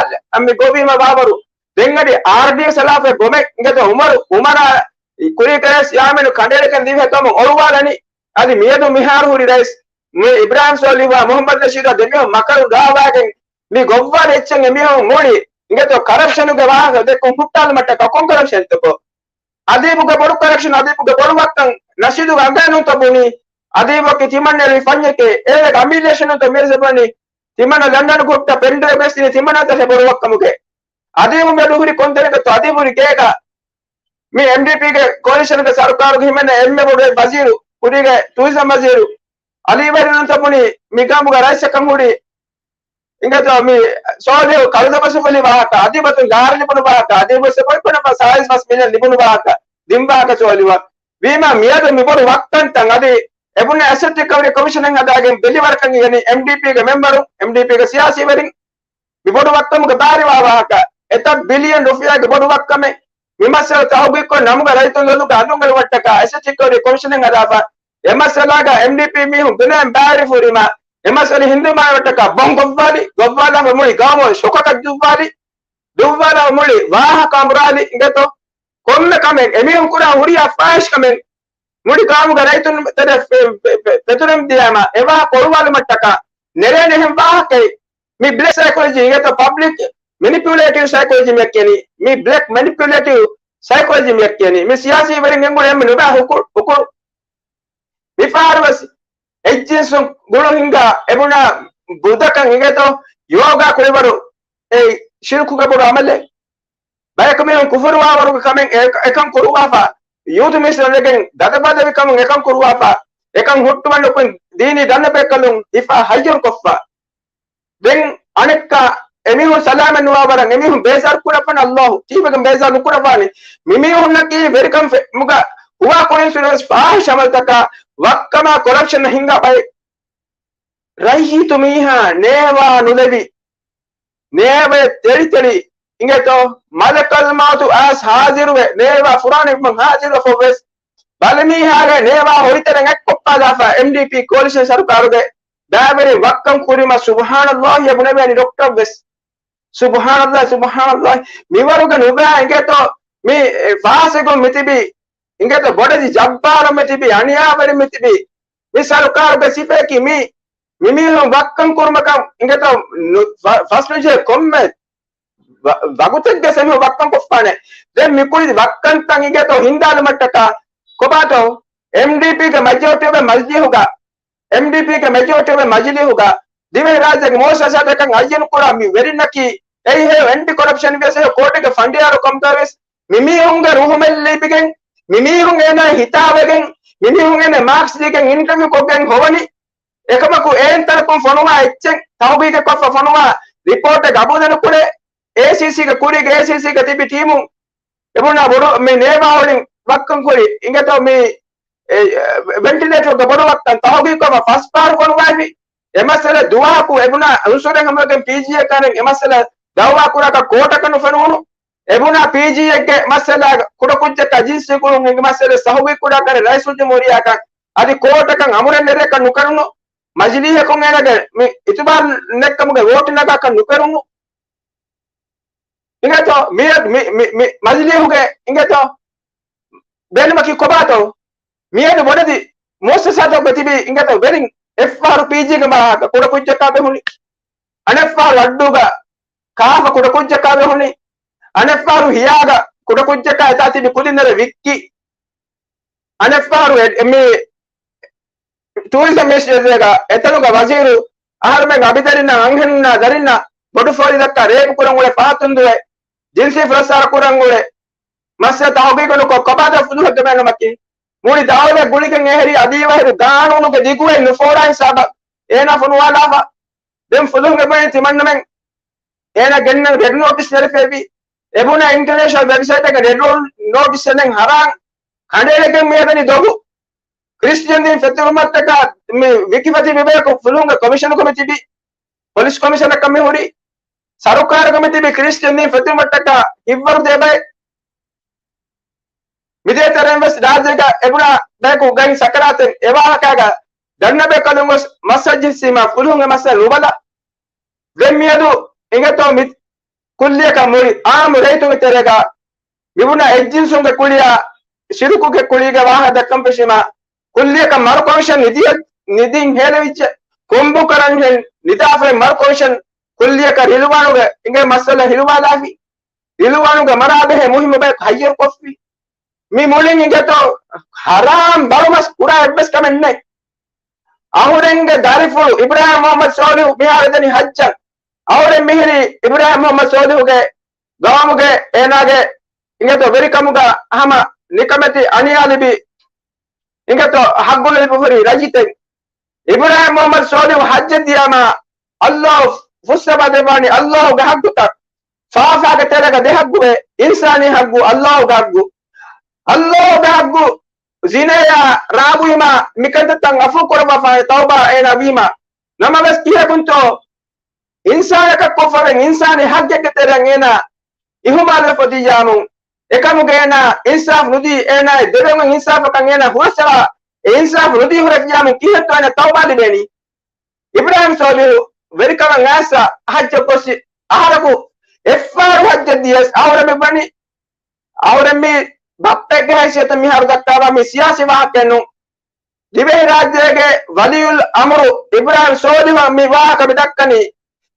މި ގޮވީމަ ވާވަރު ދެން އަދި އާރްޑީއެކްސް އަޅާފަ ގޮމެ އިނގޭތޯ އުމަރު، އުމަރާ ކުރީގަ ރައީސް ޔާމީނު ކަނޑައެޅިގެން ދިވެހި ގަމު އޮޅުވާލަނީ. އަދި މިއަދު މިހާރު ހުރި ރައީސް މި އިބްރާހިމް ސޯލިހުއާ މުހައްމަދު ނަޝީދާ ދެމީހުން މަކަރު ރާވާގެން މި ގޮއްވާލި އެއްޗެއް އެމީހުން މުޅި އިނގޭތޯ ކަރަޕްޝަނުގެ ވާހަކަ ދެއްކުން ހުއްޓާލުމަށްޓަކާ ކޮން ކަރަޕްޝަންތަކޯ؟ އަދީބުގެ ބޮޑު ކަރަޕްޝަން، އަދީބުގެ ބޮޑު ވައްކަން ނަޝީދުގެ އަނގައިން ނޫންތޯ ބުނީ؟ އަދީބު އަކީ ތިމަންނަ އެޅުވި ފަންޏެކޭ، އޭގެ އަމިއްލަ އެއްޗެއް ނޫންތޯ މިރަށަށް ބުނީ؟ ތިމަންނަ ލަންޑަން ހުއްޓަ ޕެންޑްރައިވް ވެސް ދިނީ ތިމަންނަ ތަށެއް ބޮޑު ވައްކަމުގެ. އަދީބު މިއަދު ހުރި ކޮންތެރިންގެތޯ އަދީބު ހުރި ގޭގަ މި އެމްޑީޕީގެ ކޯލިޝަނުގެ ސަރުކާރުގެ ހިމެނޭ އެންމެ ބޮޑު ވަޒީރު، ކުރީގެ ޓޫރިޒަމް ވަޒީރު އަލީ ވަރި ނޫންތޯ ބުނީ މި ގަމުގަ ރައީސަކަށް ހުރީ. އިނގޭތޯ މި ސޯލިހު ކަޅުދަބަސް ހުޅި ވާހަކަ، އަދީބަށް ލާރި ލިބުނު ވާހަކަ، އަދީބު ސެބޮތް ބުނަފަ ސާއިސް ފަސް މިލިއަން ލިބުނު ވާހަކަ، ދިން ވާހަކަ ސޯލިހު. ވީމާ މިއަދު މި ބޮޑު ވައްކަންތައް އަދި އެބުނެ އެސެޓް ރިކަވަރީ ކޮމިޝަނެއް ހަދާގެން ބެލިވަރަކަށް އިވެނީ އެމްޑީޕީގެ މެމްބަރު، އެމްޑީޕީގެ ސިޔާސީވެރިން. މި ބޮޑު ވައްކަމުގެ ބާރިވާ ވާހަކަ، އެތައް ބިލިއަން ރުފިޔާގެ ބޮޑު ވައްކަމެއް މި މައްސަލަ ތަހުގީގުކޮށް ނަމުގެ ރައްޔިތުން ލޮލުގަ އަޑުއަނގަޅުވުމަށްޓަކާ އެސެޓް ރިކަވަރީ ކޮމިޝަނެއް ހަދާފަ، އެ މައްސަލާގަ އެމްޑީޕީ މީހުން ދުނިޔެއިން ބައިވެރި ހުރީމާ، އެ މައްސަލަ ހިންދުމާވެއްޓަކާ ބޮން ގޮއްވާލި، ގޮއްވާލާފަ މުޅި ގައުމު ޝޮކަކަށް ދުއްވާލި، ދުއްވާލާފަ މުޅި ވާހަކަ އަނބުރާލި އިނގޭތޯ. ކޮންމެ ކަމެއް އެމީހުން ކުރާ ހުރިހާ ފާހިޝް ކަމެއް މުޅި ގައުމުގެ ރައްޔިތުން ތެރެ ފެ-، ފެ-، ފެ-، ފެތުރެމް ދިޔާމަ އެ ވާހަކަ ކޮޅުވާލުމަށްޓަކާ ނެރޭނެ އެހެން ވާހަކައެއް. މި ބްލެކް ސައިކޮލޮޖީ އިނގޭތޯ ޕަބްލިކް މެނިޕިއުލޭޓިވް ސައިކޮލޮޖީ މިއަށް ކިޔަނީ. މި ބްލެކް މެނިޕިއުލޭޓިވް ސައިކޮލޮޖީ މިއަށް ކިޔަނީ. މި ސިޔާސީ ވެރިން ގެންގުޅެ އެންމެ ނުބާ ހުކުރު، ހުކުރު. މި ފަހަރު ވެސް އެއްޖިންސުން ގުޅުން ހިންގާ އެބުނާ ބުދަކަށް އިނގޭތޯ ޔޯގާ ކުޅިވަރު އެއީ ޝިރުކުގެ ބޮޑު އަމަލެއް. ބަޔަކު މީހުން ކުފުރުވާވަރުގެ ކަމެއް އެ-، އެކަން ކުރުވާފަ، ޔޫތު މިނިސްޓަރު ވެގެން ދަދަބަދަވި ކަމުން އެކަން ކުރުވާފަ، އެކަން ހުއްޓުވަން ނުކުތް ދީނީ ދަންނަބޭކަލުން ހިފާ ހައްޔަރު ކޮށްފަ. ދެން އަނެއްކާ އެމީހުން ސަލާމަތް ނުވާވަރަށް އެމީހުން ބޭޒާރު ކުރައްވަން އައްލާހު ތީވެގެން ބޭޒާރު ނުކުރައްވާނެ. މިމީހުންނަކީ ވެރިކަން ފެ-، މުގަ ހުވާކުރިން ސުރެސް ފާހިޝް އަމަލުތަކާ ވައްކަމާ ކޮރަޕްޝަން ހިންގާ ބައެއް. ރައްޔިތު މީހާ ނޭވާ ނުލެވި، ނޭވަޔަށް ތެޅިތެޅި އިނގޭތޯ، މަލަކަލް މައުތު އައިސް ހާޒިރުވެ، ނޭވާ ފުރާނަ އިވުމަށް ހާޒިރުވެފަ ވެސް، ބަލިމީހާގެ ނޭވާ ހޮއިތެރެން އެއްކޮށްފާލާފަ، އެމްޑީޕީ ކޯލިޝަން ސަރުކާރުގެ ބައިވެރިން ވައްކަން ކުރީމަ ސުބްހާނައްލާހި އެބުނެވޭނީ ޑޮކްޓަރު ވެސް. ސުބްހާނައްލާހި، ސުބްހާނައްލާހި. މިވަރުގެ ނުބައި އިނގޭތޯ، މި ފާސިގުން މިތިބީ، އިނގޭތޯ ބޮޑެތި ޖައްބާރު މިތިބީ، އަނިޔާވެރި މިތިބީ. މި ސަރުކާރުގެ ސިފައަކީ މި މިމީހުން ވައްކަން ކުރުމަކަށް އިނގޭތޯ ނު-، ފަ-، ފަސްނުޖެހޭ ކޮންމެ ވަ-، ވަގުތެއްގެ ސެމިހު ވައްކަން ކޮށްފާނެ. ދެން މިކުރި ވައްކަންތައް އިނގޭތޯ ހިންދާލުމަށްޓަކާ ކޮބާތޯ؟ އެމްޑީޕީގެ މެޖޯރިޓީ އޮވެ މަޖިލީހުގަ، އެމްޑީޕީގެ މެޖޯރިޓީ އޮވެ މަޖިލީހުގަ ދިވެހިރާއްޖޭގެ މުއައްސަސާތަކަށް އައްޔަނު ކުރާ މި ވެރިންނަކީ އެއީ ހެޔޮ އެންޓި ކޮރަޕްޝަން ވިޔަސް ހެޔޮ ކޯޓެއްގެ ފަނޑިޔާރު ކަމުގަ ވެސް މިމީހުންގެ ރޫހުމެއް ލިބިގެން، މިމީހުން އޭނާ ހިތާވެގެން، މިމީހުން އޭނާ މާކްސް ދީގެން އިންޓަވިއު ކޮށްގެން ހޮވަނީ. އެކަމަކު އެއިން ތަނަކުން ފޮނުވާ އެއްޗެއް ތަހުގީގެއް ކޮށްފަ ފޮނުވާ ރިޕޯޓެއް ގަބޫލެއް ނުކުރޭ. އޭސީސީގެ ކުރީގެ އޭސީސީގެ ތިބި ޓީމުން އެބުނާ ބޮޑު މި ނޭވާ ހޮޅިން ވައްކަން ކުރި އިނގޭތޯ މި، އެ، ވެންޓިލޭޓަރުގެ ބޮޑު ވައްކަން ތަހުގީގު ކޮށްފަ ފަސް ފަހަރު ފޮނުވާފި. އެ މައްސަލަ ދުވަހަކު އެބުނާ އުންސުރެއް ހަމަވެގެން ޕީޖީއެއް ކަނެއް އެ މައްސަލަ ދައުވާ ކުރާކަށް ކޯޓަކަށް ނުފެނުވުނު. އެބުނާ ޕީޖީއެއްގެ މައްސަލަ ކުޑަކުއްޖަކާ ޖިންސީ ގުޅުން ހިނގި މައްސަލަ ތަހުގީގު ކުރާ ކަނެއް ރައީސުލްޖުމްހޫރިއްޔާކަށް އަދި ކޯޓަކަށް އަމުރެއް ނެރޭކަށް ނުކެރުނު. މަޖިލީހަކުން އޭނަގެ މި އިތުބާރު ނެއްކަމުގެ ވޯޓު ނަގާކަށް ނުކެރުނު. އިނގޭތޯ މި، މި، މި، މި މަޖިލީހުގެ އިނގޭތޯ ބޭނުމަކީ ކޮބާތޯ؟ މިއަދު ބޮޑެތި މުއައްސަސާތަކުގަ ތިބި އިނގޭތޯ ވެރިން އެއްފަހަރު ޕީޖީގެ މާކަ ކުޑަކުއްޖަކާ ބެހުނީ. އަނެއްފަހަރު އައްޑޫގަ ކާފަ ކުޑަކުއްޖަކާ ބެހުނީ. އަނެއްފަހަރު ހިޔާގަ ކުޑަކުއްޖަކާ އެތާ ތިބި ކުދިންނަރެ ވިއްކި. އަނެއްފަހަރު އެ، އެ، މި ޓޫރިޒަމް މިނިސްޓްރީގަ އެތަނުގަ ވަޒީރު އަހަރުމެން އަބިދަރިންނަށް އަންހެނުންނާ ދަރިންނަށް ބޮޑު ފޯރި ދައްކާ ރޭޕް ކުރަން އުޅޭ ފަހަތުން ދުވެ ޖިންސީ ފުރައްސާރަ ކުރަން އުޅޭ މައްސަލަ ތަހުގީގު ނުކޮށް ކޮބާތޯ ފުލުހެއްގެ ބޭނުމަކީ؟ މުޅި ދައުލަތް ގުޅިގެން އެހެރީ އަދި އިވަހެރި ގާނޫނުގެ ދިގުއެއް ނުފޯރާ ހިސާބަށް އޭނާ ފޮނުވާލާފަ. ދެން ފުލުހުންގެ ބުނީ ތިމަންނަމެން އޭނާ ގެންނަން ރެޑް ނޯޓިސް ނެރެފައިވީ. އެބުނާ އިންޓަރނޭޝަނަލް ވެބްސައިޓްގެ ރެޑް ނޯޓިސް އެނެން ހަރާން ކަނޑައެޅިގެން މިއަދަނީ ދޮގު. ކްރިސްޓިއަން ދީން ފެތުރުމަށްޓަކާ މި ވިކިފަތި މިބަޔަކު ފުލުހުންގެ ކޮމިޝަނު ކޮމިޓީ ތިބި، ޕޮލިސް ކޮމިޝަނަކަށް މި ހުރި. ސަރުކާރުގަ މި ތިބި ކްރިސްޓިއަން ދީން ފެތުރުމަށްޓަކާ ހިތްވަރު ދޭ ބައެއް. މިދޭތެރޭން ވެސް ރާއްޖޭގަ އެބުނާ ބަޔަކު ގައި ސަކަރާތެއް އެވާހަކައިގަ ދަންނަބޭކަލުން ގޮސް މައްސަލަ ޖެއްސީމާ ފުލުހުންގެ މައްސަލަ ނުބަލާ. ދެން މިއަދު އިނގޭތޯ މި ކުއްލިއަކަށް މުޅި އާއްމު ރައްޔިތުންގެ ތެރޭގަ މިބުނާ އެއްޖިންސުންގެ ކުޅިއާ ޝިރުކުގެ ކުޅީގެ ވާހަކަ ދައްކަން ފެށީމާ، ކުއްލިއަކަށް މަރު ކޮމިޝަން ނިދިއަށް، ނިދިން ހޭލެވިއްޖެ. ކޮންބު ކަރަންހެން ނިދާފައި މަރު ކޮމިޝަން ކުއްލިއަކަށް ރިލުވާނުގެ އިނގޭ މައްސަލަ ހިލުވާލާފި. ރިލުވާނުގެ މަރާ ބެހޭ މުހިއްމު ބަޔަކު ހައްޔަރުކޮށްފި. މި މުޅިން އިނގޭތޯ ހަރާމް ބަރުމަސް ކުރާ އެއްވެސް ކަމެއް ނެތް. އަހުރެންގެ ދަރިފުޅު އިބްރާހިމް މުހައްމަދު ސޯލިހު މިހާރު ދެނީ ހައްޖަށް. އަހުރެން މިހިރީ އިބްރާހިމް މުހައްމަދު ސޯލިހުގެ ގައުމުގެ އޭނާގެ އިނގޭތޯ ވެރިކަމުގަ ހަމަ ނިކަމެތި އަނިޔާލިބި އިނގޭތޯ ހައްގު ލިބިފަހުރި ރައްޔިތެއް. އިބްރާހިމް މުހައްމަދު ސޯލިހު ހައްޖަށް ދިޔާމާ އައްލާހު ފުއްސަވާ ދެއްވާނީ އައްލާހުގެ ހައްގުތައް. ފާފާގެ ތެރޭގަ ދެ ހައްގުވޭ، އިންސާނީ ހައްގު، އައްލާހުގެ ހައްގު. އައްލާހުގެ ހައްގު ޒިނޭއާ ރާގުވީމާ މިކަންތައްތައް އަފޫ ކުރައްވާފަ ތައުބާ އޭނާ ވީމާ. ނަމަވެސް ކިހަކުންތޯ އިންސާނަކަށް ކޮށްފަވެން އިންސާނީ ހައްގެއްގެ ތެރެއަށް އޭނާ އިހުމާލުވެފަ ދިޔާމުން، އެކަމުގެ އޭނާ އިންސާފް ނުދީ، އޭނާ ދެވެމުން އިންސާފަކަށް އޭނާ ހުރަސްއަޅާ، އެ އިންސާފް ނުދީ ހުރެފިޔާމުން ކިހެއްތޯ އޭނާ ތައުބާ ލިބޭނީ؟ އިބްރާހިމް ސޯލިހު ވެރިކަމަށް އައިސް ހައްޖަށް ގޮސް އަހަރަކު އެއްފަހަރު ހައްޖަށް ދިޔަސް އަހުރެން މި ވަނީ، އަހުރެން މި ބައްޕައެއްގެ ހައިސިއްޔަތުން މިހާރު ދައްކާވާ މި ސިޔާސީ ވާހަކައެއް ނޫން. ދިވެހިރާއްޖޭގެ ވަލިއުލް އަމުރު އިބްރާހިމް ސޯލިހު މި ވާހަކަ މި ދައްކަނީ،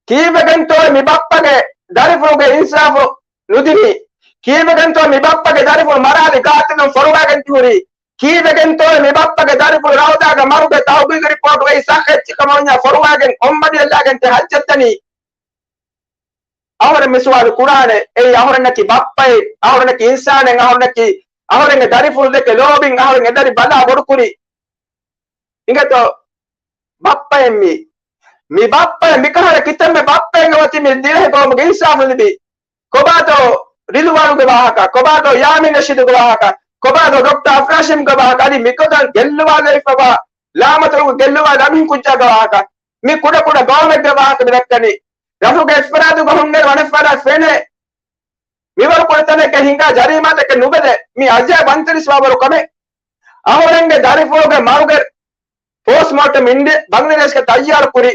ކީއްވެގެންތޯ މި ބައްޕަގެ ދަރިފުޅުގެ އިންސާފު ނުދިނީ؟ ކީއްވެގެންތޯ މި ބައްޕަގެ ދަރިފުޅު މަރާލި ގާތިލުން ފޮރުވާގެން ތިހުރީ؟ ކީއްވެގެންތޯ މި ބައްޕަގެ ދަރިފުޅު ރައުދާގެ މަރުގެ ތަހުގީގު ރިޕޯޓުގައި ސައްހެއްޗި ކަމަށް ފޮރުވާގެން އޮންމަޑިއަށްލާގެން ތި ހައްޖަށް ދަނީ؟ އަހުރެން މި ސުވާލު ކުރާނެ. އެއީ އަހުރެންނަކީ ބައްޕައެއް، އަހުރެންނަކީ އިންސާނެއް، އަހުރެންނަކީ އަހުރެންގެ ދަރިފުޅު ދެކެ ލޯބިން އަހުރެން އެދަރި ބަލާ ބޮޑުކުރި. އިނގޭތޯ ބައްޕައެއް މީ؟ މި ބައްޕައެއް މިކަހަލަ ކިތަންމެ ބައްޕައެއްގެ މަތި މި ދިވެހި ގައުމުގެ އިންސާފު ލިބި؟ ކޮބާތޯ ރިލުވާނުގެ ވާހަކަ؟ ކޮބާތޯ ޔާމީން ނަޝީދުގެ ވާހަކަ؟ ކޮބާތޯ ޑޮކްޓަރ އަފްރާޝީމްގެ ވާހަކަ؟ އަދި މިކޮތަށް ގެއްލުވާލެވިފަވާ ލާމަތޮޅުގެ ގެއްލުވާލާ މިހެން ކުއްޖާގެ ވާހަކަ؟ މި ކުޑަ ކުޑަ ގައުމެއްގެ ވާހަކަ މި ދައްކަނީ. ރަށުގެ އެއްފަރާތުގަ ހުންނައިރު އަނެއްފަރާތް ފެނޭ. މިވަރު ކުޑަތަނެއްގަ ހިނގާ ޖަރީމާތަކެއް ނުބެލޭ. މި އަޖައިބު އަންތަރީސްވާވަރު ކަމެއް. އަހުރެންގެ ދަރިފުޅުގެ މަރުގެ ޕޯސްޓްމޯޓަމް އިންޑި-، ބަނގްލަދޭޝްގަ ތައްޔާރު ކުރި.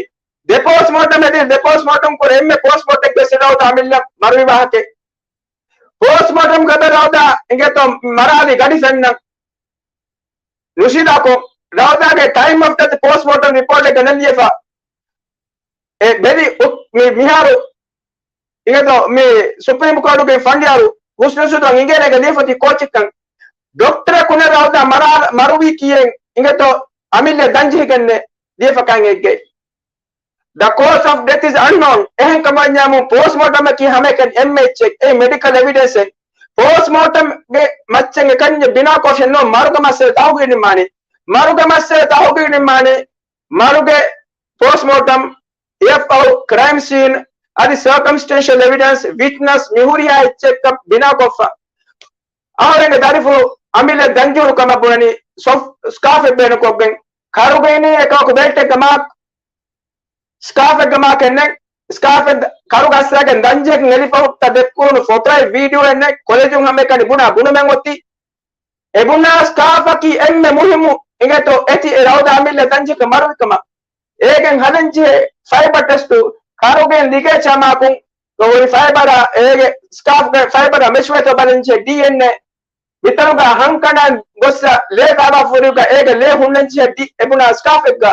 ދެ ޕޯސްޓްމޯޓަމް އެދި ދެ ޕޯސްޓްމޯޓަމް ކުރި އެންމެ ޕޯސްޓްމޯޓަމްގެ ސިލައުތަ އަމިއްލަ މަރުވި ވާހަކަ. ޕޯސްޓްމޯޓަމް ގަދަ ރައުދާ އިނގޭތޯ މަރާލި ގަޑި ފެންނަ ނުޝީދާކޮށް، ރައުދާގެ ޓައިމް އޮފް ޑެތް ޕޯސްޓްމޯޓަމް ރިޕޯޓެއްގަ ނެއްލިއެފަ. އެ ބެލި އު-، މި-، މިހާރު އިނގޭތޯ މި ސުޕްރީމް ކޯޓުގެ ފަނޑިޔާރު ހުސްނު ސުލްތާން އިނގޭނެގެ ލިޔެފަތި ކޯޗެއްކަން. ޑޮކްޓަރަކު ނެ ރައުދާ މަރާ-، މަރުވީ ކިޔެން އިނގޭތޯ އަމިއްލަ ދަންޖެހިގެންނެ ލިޔެފަކާން އެއްގެ. The cause of death is unknown. އެހެން ކަމަށް ޕޯސްޓްމޯޓަމަކީ ހަމައެކަނި އެންމެ އެއްޗެއް. އެއީ މެޑިކަލް އެވިޑެންސެއް. ޕޯސްޓްމޯޓަމްގެ މައްޗެއް އެކަންޏެއް ބިނާކޮށެއް ނޯ މަރުގެ މައްސަލަ ތަހުގީގު ނިންމާނީ. މަރުގެ މައްސަލަ ތަހުގީގު ނިންމާނީ. މަރުގެ ޕޯސްޓްމޯޓަމް، އެފްއޯ، ކްރައިމް ސީން، އަދި ސަރކަމްސްޓެންޝަލް އެވިޑެންސް، ވިޓްނަސް، މިހުރިހާ އެއްޗެއްކަ ބިނާކޮށްފަ. އަހަރެންގެ ދަރިފުޅު އަމިއްލަ ދަންޖެހުނު ކަމަށް ބުނަނީ ސޮފް-، ސްކާފެއް ބޭނުންކޮށްގެން. ކަރުގައި އެކަކު ބެލްޓެއްގެ މާކް، ސްކާފެއްގެ މާކެއް ނެތް. ސްކާފެއް ކަރުގަ އައްސާގެން ދަންޖެހިގެން އެލިފަހުތަ ދެއްކުނު ފޮތައެއް ވީޑިއޯއެއް ނެތް. ކޮލެޖުން ހަމައެކަނި ބުނާ ބުނުމެއް އޮތީ. އެބުނާ ސްކާފަކީ އެންމެ މުހިއްމު އިނގޭތޯ އެތި އެ ރައުދާ އަމިއްލަ ދަންޖެހިގެން މަރުވިކަމަށް. އޭގެން ހަދަންޖެހޭ ފައިބަ ޓެސްޓު، ކަރުގެން ލިގޭޗާ މާކުން ހުރި ފައިބަރާ އޭގެ ސްކާފްގެ ފައިބަރާ މެޗުވޭތޯ ބަލަންޖެހޭ ޑީއެންއޭ. މިތަނުގަ ހަންކަނޑަން ގޮއްސަ ލޭ ދާވާފުރިގަ އޭގެ ލޭ ހުންނަންޖެހޭ ޑީ އެބުނާ ސްކާފެއްގަ.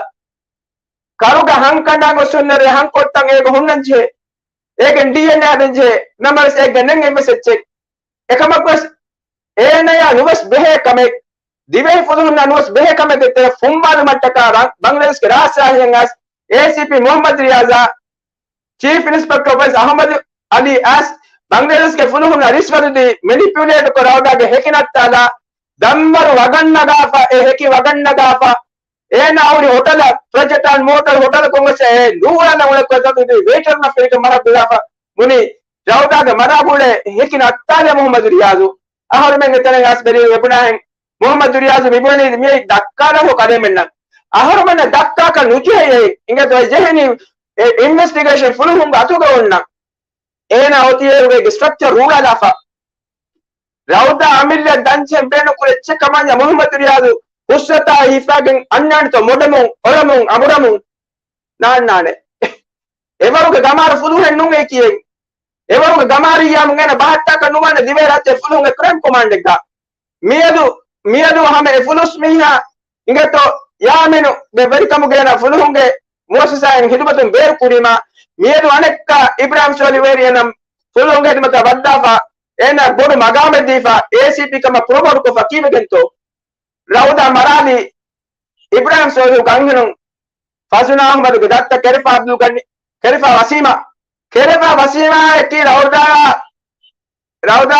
ކަރުގަ ހަންކަނޑާ ގޮސް ހުންނަރޭ ހަންކޮށްތަން އޭގެ ހުންނަންޖެހޭ. އޭގެން ޑީއެންއޭ ހަދަންޖެހޭ. ނަމަވެސް އޭގެ ނެތް އެއްވެސް އެއްޗެއް. އެކަމަކުވެސް އޭނަޔާ ނުވެސް ބެހޭ ކަމެއް، ދިވެހި ފުލުހުންނާ ނުވެސް ބެހޭ ކަމެއްގެ ތެރެ ފުންވާލުމަށްޓަކާ ރަ-، ބަނގްލަދޭޝްގެ ރާޖް ޝާހީއަށް އައިސް އޭސީޕީ މުހައްމަދު ރިޔާޒާ، ޗީފް އިންސްޕެކްޓަރ އޮފް ޕޮލިސް އަހުމަދު އަލީ އައިސް ބަނގްލަދޭޝްގެ ފުލުހުންނަށް ރިޝްވަތު ދީ، މެނިޕިއުލޭޓް ކޮށް ރައުދާގެ ހެކި ނައްތާލާ، ދަންވަރު ވަގަށް ނަގާފަ، އެ ހެކި ވަގަށް ނަގާފަ، އޭނާ ހުރި ހޮޓަލަށް، ޕްރޮޖެކްޓާން މޯޓަލް ހޮޓަލަކުން ވެސް އެ ނޫޅަން އުޅެކޮށް ވެއިޓަރުންނަށް ފެނިކަން މަރާ ގުޅާފަ ބުނި، ރައުދާގެ މަރާގުޅޭ ހެކި ނައްތާލޭ މުހައްމަދު ރިޔާޒު. އަހަރުމެންގެ ތެރެއަށް އައިސް ބެލީ އެބުނާހެން މުހައްމަދު ރިޔާޒު މިބުނީ މިއީ ދައްކާލާފަ ކަލޭމެންނަށް. އަހަރުމެންނަށް ދައްކާކަށް ނުޖެހޭ އެއް އިނގޭތޯ އެ ޖެހެނީ އެ އިންވެސްޓިގޭޝަން ފުލުހުންގެ އަތުގަ އޮންނަ. އޭނާ އޮތީ އޭރުގެ ސްޓްރަކްޗަރ ރޫޅާލާފަ. ރައުދާ އަމިއްލަ ދަންޗެއް ބޭނުންކުރި އެއްޗެއް ކަމަންޏާ މުހައްމަދު ރިޔާޒު ހުސްވަތާ ހިފާގެން އަންނާނެތޯ މޮޑަމުން، އޮޅަމުން، އަނބުރަމުން ނާންނާނެ. އެވަރުގެ ގަމާރު ފުލުހެއް ނޫނޭ ކިޔެން. އެވަރުގެ ގަމާރިއްޔާމުން އޭނަ ބަހައްޓާކަށް ނުވާނެ ދިވެހި ރާއްޖެ ފުލުހުންގެ ކްރައިމް ކޮމާންޑެއްގަ. މިއަދު، މިއަދު ހަމަ އެ ފުލުސް މީހާ އިނގޭތޯ ޔާމިނު ބެ-، ވެރިކަމުގޭނަ ފުލުހުންގެ މުއައްސަސާއިން ހިދުމަތުން ބޭރުކުރީމާ، މިއަދު އަނެއްކާ އިބްރާހިމް ސޯލިހު ވެރިޔަނަށް ފުލުހުންގެ ހިދުމަތަށް ވައްދާފަ، އޭނާ ބޮޑު މަގާމެއް ދީފަ، އޭސީޕީ ކަމަށް ޕްރޮމޯޓް ކޮށްފަ ކީއްވެގެންތޯ؟ ރައުދާ މަރާލީ، އިބްރާހިމް ސޯލިހުގެ އަންހެނުން، ފަޒުނާ އަހްމަދުގެ ދައްތަ ކެރެފާ އަބްދުލް ގަނީ، ކެރެފާ ވަސީމާ، ކެރެފާ ވަސީމާއަކީ ރައުދާ، ރައުދާ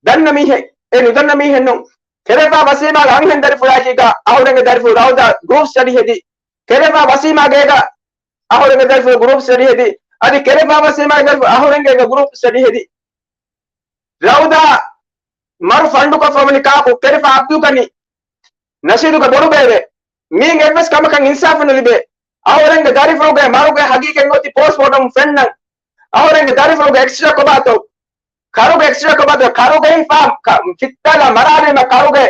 ދަންނަ މީހެއް، އެ ނުދަންނަ މީހެއް ނޫން. ކެރެފާ ވަސީމާގެ އަންހެން ދަރިފުޅާއެކީގަ އަހުރެންގެ ދަރިފުޅު ރައުދާ ގްރޫޕް ސްޓަޑީ ހެދި، ކެރެފާ ވަސީމާގޭގަ އަހުރެންގެ ދަރިފުޅު ގްރޫޕް ސްޓަޑީ ހެދި، އަދި ކެރެފާ ވަސީމާގެ ދަރިފުޅު އަހުރެންގޭގަ ގްރޫޕް ސްޓަޑީ ހެދި. ރައުދާ މަރު ފަންޑުކޮށްފަ ވަނީ ކާކު؟ ކެރެފާ އަބްދުލް ގަނީ، ނަޝީދުގެ ބޮޑުބޭބެ. މީން އެއްވެސް ކަމަކަށް އިންސާފެއް ނުލިބޭ. އަހުރެންގެ ދަރިފުޅުގެ މަރުގެ ހަގީގަތް އޮތީ ޕޯސްޓްމޯޓަމް ފެންނަން. އަހުރެންގެ ދަރިފުޅުގެ އެކްސްރޭ ކޮބާތޯ؟ ކަރުގެ އެކްސްރޭ ކޮބާތޯ؟ ކަރުގައި ފާ-، ކަ-، ފިއްތާލާ މަރާލީމަ ކަރުގެ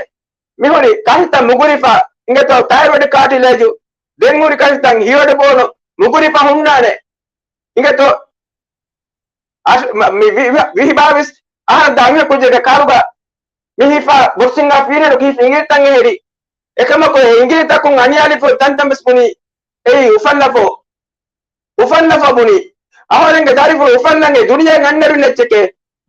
މިހުރި ކަށިތައް މުގުރިފަ، އިނގޭތޯ ތައިރޮޑް ކާޓިލޭޖު، ދެން ހުރި ކަށިތައް ހިޔޮޑު ބޯނު މުގުރިފަ ހުންނާނެ. އިނގޭތޯ އަށް-، މަ-، މި ވި-، ވި-، ވިހި ބާވީސް އަހަރަށް ދާ މި ކުއްޖެއްގެ ކާރުގަ މި ހިފާ ބޮކްސިންގ ފީރިހެނު ކީ އިނގިރިތައް އެހެރި. އެކަމަކު އެ އިނގިރިތަކުން އަނިޔާލިފު ތަންތަން ވެސް ބުނީ އެއީ އުފަންނަފޯ، އުފަންނަފޯ ބުނީ. އަހަރެންގެ ދަރިފުޅު އުފަންނަން އެ ދުނިޔެއިން އަންނަ އިންނަ އެއްޗެކޭ.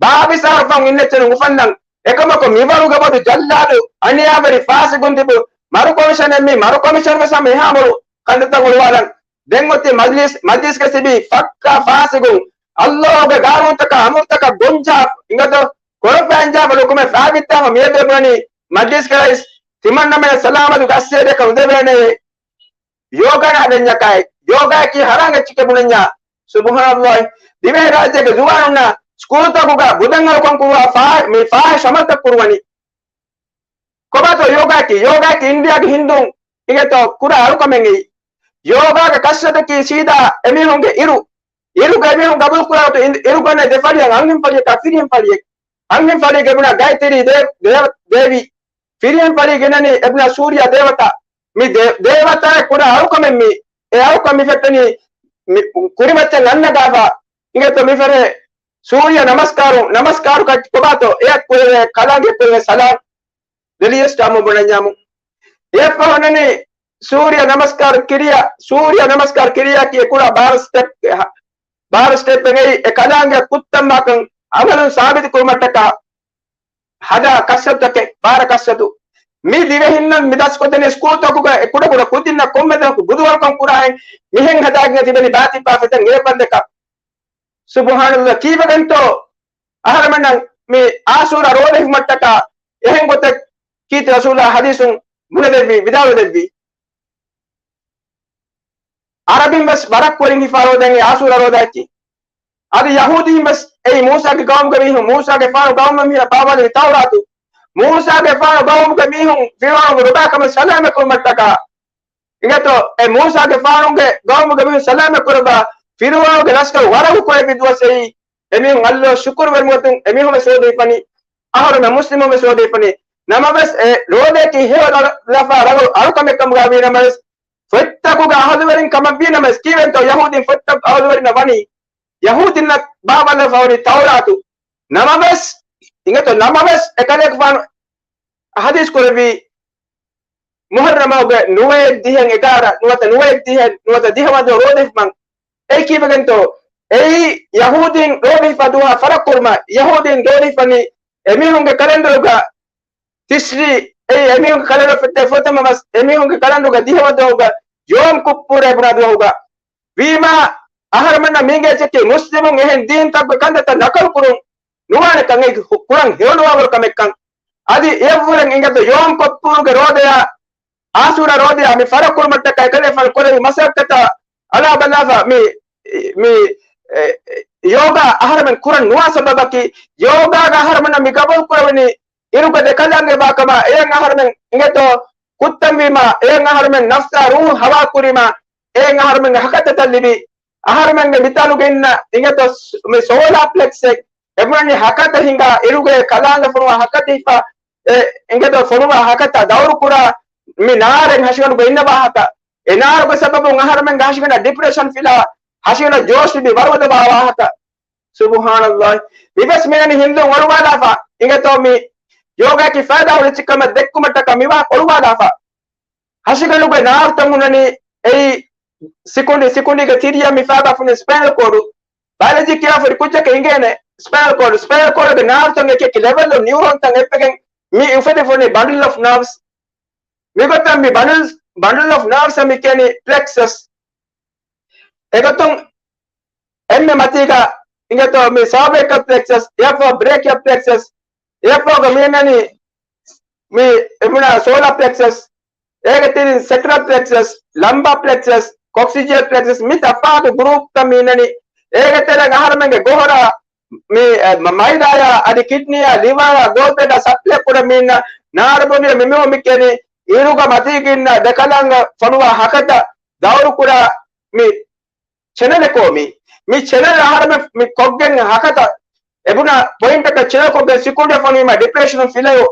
ބާވީސް އަހަރު ފަހުން އިންނަ އެއްޗެއް ނޫން އުފަންނަން. އެކަމަކު މިވަރުގެ ބޮޑު ޖައްލާދު އަނިޔާވެރި ފާސިގުން ތިބު މަރު ކޮމިޝަނެއް މީ މަރު ކޮމިޝަން ވެސް ހަމަ އެހާ މޮޅު ކަންތައްތައް އޮޅުވާލަން. ދެން އޮތީ މަޖްލިސް، މަޖްލިސްގަ ތިބީ ފައްކާ ފާސިގުން. އައްލާހުގެ ގާނޫނުތަކާ އަމުރުތަކަށް ގޮންޖާ އިނގޭތޯ ކޮޅަށް ފައިންޖާ ބަލުކުމެ ފާބިއްތާފަ މިއަދު ބުނަނީ މަޖްލިސްގެ ރައީސް ތިމަންނަމެން ސަލާމަތުގެ އައްސޭރިއަކަށް އުނދެވޭނެޔޭ. ޔޯގާ ނާދެންޏަކާއި، ޔޯގާއަކީ ހަރާން އެއްޗެކޭ ބުނަންޏާ. ސުބުހާނައްލާހި. ދިވެހިރާއްޖޭގެ ޒުވާނުންނާ ސްކޫލްތަކުގަ ބުދަން އަޅުކަން ކުރުވާ ފާ-، މި ފާހިޝް އަމަލުތައް ކުރުވަނީ. ކޮބާތޯ ޔޯގާއަކީ؟ ޔޯގާއަކީ އިންޑިޔާގެ ހިންދޫން އިނގޭތޯ ކުރާ އަޅުކަމެއް އެއީ. ޔޯގާގެ ކަސްރަތަކީ ސީދާ އެމީހުންގެ އިރު، އިރުގަ އެމީހުން ގަބޫލު ކުރާ އިރުގަންނަ ދެ ފަޅިއަށް އަންހެން ފަޅިއަކާ ފިރިހެން ފަޅިއެއް. އަންހެން ފަޅި ގެނުނާ ގާޔަތްރީ ދޭ-، ދޭ-، ދޭވީ. ފިރިހެން ފަޅި ގެނަނީ އެބުނާ ސޫރިޔާ ދޭވަތާ. މި ދޭ-، ދޭވަތާއަށް ކުރާ އަޅުކަމެއް މީ. އެ އަޅުކަން މި ފެއްޓެނީ މި ކުރިމައްޗަށް އަންނަގާފަ. އިނގޭތޯ މި ފެށޭ ސޫރިޔާ ނަމަސްކާރު، ނަމަސްކާރު ކައްޗި ކޮބާތޯ؟ އެއަށް ކުރެވޭ ކަލާނގެ ކުރެވޭ ސަލާން. ރެލިޔަސް ޓާމު ބުނަންޏާމު. އެއަށްފަހުންނަނީ ސޫރިޔާ ނަމަސްކާރު ކިރިޔާ، ސޫރިޔާ ނަމަސްކާރު ކިރިޔާ ކިޔޭ ކުޑަ ބާރަ ސްޓެޕް، ބާރަ ސްޓެޕް އެނގެއި އެ ކަލާނގެ ކުއްތަން މާކަން އަމަލުން ސާބިތު ކުރުމަށްޓަކާ ހަދާ ކަސްރަތުތަކެއް، ބާރަ ކަސްރަތު. މި ދިވެހިންނަށް މި ދަސްކޮށްދެނީ ސްކޫލްތަކުގަ އެ ކުޑަކުޑަ ކުދިންނަށް ކޮންމެ ތަނަކު ބުދުއަޅުކަން ކުރާހެން މިހެން ހަދާގެން ތިބެނީ ބާތިއްބާ ފެތަން އެއަށް ވަންދެކަށް. ސުބުހާނައްލާ، ކީއްވެގެންތޯ އަހަރެމެންނަށް މި އާސޫރާ ރޯދަ ހިފުމަށްޓަކާ އެހެން ގޮތެއް ކީރިތި ރަސޫލާ ޙަދީޘުން ބުނެދެއްވި، ވިދާޅުވެދެއްވި. ޢަރަބިން ވެސް ވަރަށް ކުރިން ހިފާ ރޯދައިގެން އާސޫރާ ރޯދައަކީ. އަދި ޔަހޫދީން ވެސް އެއީ މޫސާގެ ޤައުމުގެ މީހުން، މޫސާގެފާނު ޤައުމު މީހުން ބާވާލެވި ތައުރާތު. މޫސާގެފާނު ޤައުމުގެ މީހުން ފިރުޢައުނުގެ ރުބާކަމުން ސަލާމަތް ކުރުމަށްޓަކާ އިނގޭތޯ، އެ މޫސާގެފާނުގެ ޤައުމުގެ މީހުން ސަލާމަތް ކުރައްވާ ފިރުޢައުނުގެ ލަސްކަރު ވަރަށް ކުރެއްވި ދުވަސް އެއީ. އެމީހުން ﷲ ޝުކުރު ވެރިމަތުން އެމީހުން ވެސް ރޯދަ ހިފަނީ. އަހަރުމެން މުސްލިމުން ވެސް ރޯދަ ހިފަނީ. ނަމަވެސް އެ ރޯދައަކީ ހެޔޮ ލަފާ ރަނގަޅު އަޅުކަމެއް ކަމުގަ ވީ ނަމަވެސް، ފޮތްތަކުގަ އަހުލުވެރިން ކަމަށްވީ ނަމަވެސް، ކީއްވެގެންތޯ ޔަހޫދީން ފޮތްތައް އަހުލުވެރިންނަށް ވަނީ؟ ޔަހޫދީންނަށް ބާވާލަފަ ހުރި ތައުރާތު. ނަމަވެސް، އިނގޭތޯ ނަމަވެސް އެކަލޭގެފާނު ޙަދީޘް ކުރެއްވީ، މުޙައްރަމުގެ ނުވައެއް ދިހައެއް އެގާރަ ނުވަތަ ނުވައެއް ދިހައެއް ނުވަތަ ދިހަ ވަނަ ދުވަހު ރޯދަ ހިފުމަށް. އެއީ ކީއްވެގެންތޯ؟ އެއީ ޔަހޫދީން ރޯދަ ހިފާ ދުވަހާ ފަރަކް ކުރުމަށް. ޔަހޫދީން ރޯދަ ހިފަނީ އެމީހުންގެ ކަލަންޑަރުގަ ތިޝްރީ، އެއީ އެމީހުންގެ ކަލަނޑަރުގަ ފުރަތަމަ މަސް، އެމީހުންގެ ކަލަނޑަރުގަ ދިހަވަނަ ދުވަހުގަ ޔޯމް ކުއްޕޫރު އެބުނާ ދުވަހުގަ ވީމާ، އަހަރުމެންނަށް މީގެ އެއްޗަކީ މުސްލިމުން އެހެން ދީންތަކުގެ ކަންތައްތައް ނަކަލު ކުރުން ނުވާނެކަން، އެ ކުރަން ހެޔޮނުވާވަރު ކަމެއްކަން. އަދި އެއަށްވުރެން އިނގޭތޯ ޔޯމް ކުއްޕޫރުގެ ރޯދަޔާ، އާޝޫރާ ރޯދަޔާ މި ފަރަކުރުމަށްޓަކާ އެކަލޭފާނު ކުރެވި މަސައްކަތަށް އަޅާ ބަލާފަ މި، މި، އެ، އެ، ޔޯގާ އަހަރުމެން ކުރަން ނުވާ ސަބަބަކީ، ޔޯގާގަ އަހަރުމެންނަށް މި ގަބޫލު ކުރެވެނީ އިރުގަ ދެ ކަލާނގެ ވާކަމަށް އެޔަށް އަހަރުމެން އިނގޭތޯ ކުއްތަންވީމާ، އެޔަށް އަހަރުމެން ނަފްސާ ރޫހު ހަވާ ކުރީމާ، އެއިން އަހަރުމެންގެ ހަކަތަތައް ލިބި، އަހަރުމެންގެ މިތާނުގެ އިންނަ އިނގޭތޯ ސް-، މި ސޯލާ ޕްލެކްސެއް އެބުނަނީ ހަކަތަ ހިނގާ އިރުގެ ކަލާނގެ ފޮނުވާ ހަކަތަ ހިފާ، އެ، އިނގޭތޯ ފޮނުވާ ހަކަތަ ދައުރު ކުރާ މި ނާރެއް ހަށިގަނޑުގަ އިންނަ ވާހަކަ. އެ ނާރުގެ ސަބަބުން އަހަރުމެންގެ ހަށިގަނޑަށް ޑިޕްރެޝަން ފިލާ، ހަށިގަނޑަށް ޖޯޝް ލިބި ވަރުގަދަވާ ވާހަކަ. ސުބުހާނައްލާހި. މިވެސް މިނަނީ ހިންދޫން އޮޅުވާލާފަ. އިނގޭތޯ މި ޔޯގާއަކީ ފައިދާ ހުރި އެއްޗެއް ކަމަށް ދެއްކުމަށްޓަކާ މި ވާހަކަ އޮޅުވާލާފަ. ހަށިގަނޑުގެ ނާރުތައް ހުންނަނީ އެއީ ސިކުނޑި، ސިކުނޑީގެ ތިރިއަށް މި ފައިބާފުން ސްޕައިނަލް ކޯޑު. ބަޔޮލޮޖީ ކިޔާފައި ކުއްޖަކަށް އިނގޭނެ ސްޕައިނަލް ކޯޑު. ސްޕައިނަލް ކޯޑުގެ ނާރުތައް އެކި އެކި ލެވެލް ނިއުރޯންތައް އެއްވެގެން މި އުފެދިފަ ވަނީ ބަނޑުލް އޮފް ނާވްސް. މިގޮތަށް މި ބަނޑުލް، ބަނޑުލް އޮފް ނާވްސް މި ކިޔަނީ ޕްލެކްސަސް. އެގޮތުން އެންމެ މަތީގަ އިނގޭތޯ މި ސާބޭކަލް ޕްލެކްސަސް، އެއަށްފަހު ބްރޭކިއަލް ޕްލެކްސަސް، އެއަށްފަހުގަ މި އިންނަނީ މި އެބުނާ ސޯލާ ޕްލެކްސަސް، އޭގެ ތިރިން ސެކްރަލް ޕްލެކްސަސް، ލަމްބާ ޕްލެކްސަސް، ކޮކްސިޖިއަލް ޕްލެކްސަސް، މި ތަފާތު ގްރޫޕްތައް މި އިންނަނީ. އޭގެ ތެރޭގަ އަހަރުމެންގެ ގޮހޮރާ މި، އެ، މަ-، މައިދާޔާ އަދި ކިޑްނީއާ ލިވާއާ ގޯލްބްލެޑާ ސަޕްލައި ކުރަން މި އިންނަ ނާރު ބޮނޑިއަށް މި މީހުން މި ކިޔަނީ އިރުގަ މަތީގަ އިންނަ ދެކަލާނގެ ފޮނުވާ ހަކަތަ ދައުރު ކުރާ މި ޗެނަލެކޯ މީ. މި ޗެނަލް އަހަރުމެން މި ކޮށްގެން ހަކަތަ އެބުނާ ޕޮއިންޓަކަށް ޗެނަލް ކޮށްގެން ސިކުނޑި ފޮނުވީމަ ޑިޕްރެޝަނުން ފިލަޔޯ.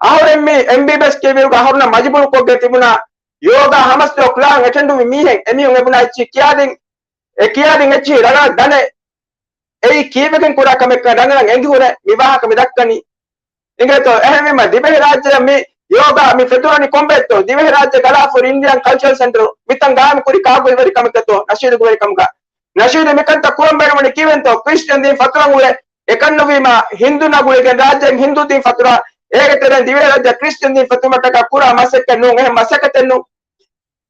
އަހަރެން މި އެމްބީބީއެސް ކިޔެވިއިރުގަ އަހަރުންނަށް މަޖުބޫރު ކޮށްގެން ތިބުނާ ޔޯގާ ހަމަސް ކްލާހަށް އެޓެންޑުވި މީހެއް އެމީހުން އެބުނާ އެއްޗިހި ކިޔާދިން، އެ ކިޔާދިން އެއްޗިހި ރަނގަޅަށް ދަނެ. އެއީ ކީއްވެގެން ކުރާ ކަމެއްކަން ރަނގަޅަށް އެނގިހުރެ މި ވާހަކަ މި ދައްކަނީ. އިނގޭތޯ، އެހެންވީމަ ދިވެހިރާއްޖެއަށް މި ޔޯގާ މި ފެތުރަނީ ކޮންބައެއްތޯ؟ ދިވެހިރާއްޖެ ގަލާފުރި އިންޑިއަން ކަލްޗަރަލް ސެންޓަރު މިތަން ގާއިމް ކުރި ކާކު ވެރިކަމެއްތޯ؟ ނަޝީދުގެ ވެރިކަމުގަ. ނަޝީދު މިކަންތައް ކުރަން ބޭނުންވަނީ ކީއްވެންތޯ؟ ކްރިސްޗަން ދީން ފަތުރަން އުޅޭ އެކަން ނުވީމަ، ހިންދުންނާ ގުޅިގެން ރާއްޖޭން ހިންދޫ ދީން ފަތުރާ، އޭގެ ތެރެއިން ދިވެހިރާއްޖެ ކްރިސްޗަން ދީން ފަތުރުމަށްޓަކާ ކުރާ މަސައްކަތް ނޫން، އެހެން މަސައްކަތެއް ނޫން.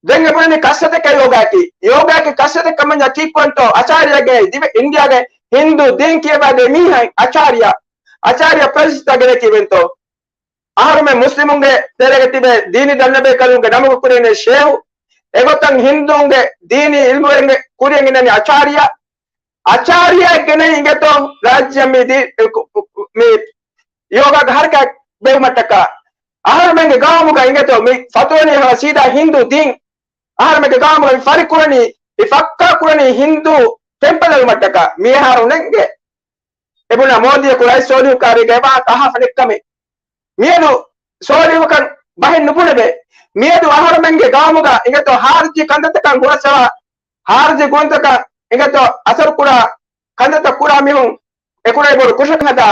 ދެން އެބުނަނީ ކައްސަތެކޭ ޔޯގާއަކީ. ޔޯގާއަކީ ކައްސަތެއް ކަމަންޏާ ކީއްކުރަންތޯ؟ އަޗާރިޔާގެ ދިވެ އިންޑިޔާގެ ހިންދޫ ދީން ކިޔަވާދޭ މީހާ އަޗާރިޔާ. އަޗާރިޔާ ޕްރަތިޝްޓާ ގެނެ ކީއްވެންތޯ؟ އަހަރުމެން މުސްލިމުންގެ ތެރޭގަ ތިބޭ ދީނީ ދަންނަބޭކަލުންގެ ނަމުގަ ކުރީނެ ޝޭހު. އެގޮތަށް ހިންދޫންގެ ދީނީ އިލްމުވެރިންގެ ކުރިޔަށް އިންނަނީ އަޗާރިޔާ. އަޗާރިޔާ ގެނެ އިނގޭތޯ ރާއްޖެ މި ދީ-، މި ޔޯގާގެ ހަރަކާތް ބޭއްވުމަށްޓަކާ. އަހަރުމެންގެ ގައުމުގަ އިނގޭތޯ މި ފަތުރަނީ ހަމަ ސީދާ ހިންދޫ ދީން. އަހަރުމެންގެ ގައުމުގަ މި ފަރިކުރަނީ، މި ފައްކާ ކުރަނީ ހިންދޫ ޓެމްޕަލް އެޅުމަށްޓަކާ. މި އަހަރު ނެންގެ އެބުނާ މޯދީއަކު ރައީސް ސޯލިހު ކާރީގެ އެވާހަކަ އަހާފަ ނެއްކަމެއް. މިއަދު ސޯލިހުކަން ބަހެއް ނުބުނެވޭ. މިއަދު އަހަރުމެންގެ ގައުމުގަ އިނގޭތޯ ހާރިޖީ ކަންތައްތަކަށް ހުރަސްއަވާ، ހާރިޖީ ގުނަތަކަށް އިނގޭތޯ އަސަރު ކުރާ ކަންތައްތައް ކުރާ މީހުން އެކުރަނީ ބޮޑު ކުށަކަށް ހަދާ،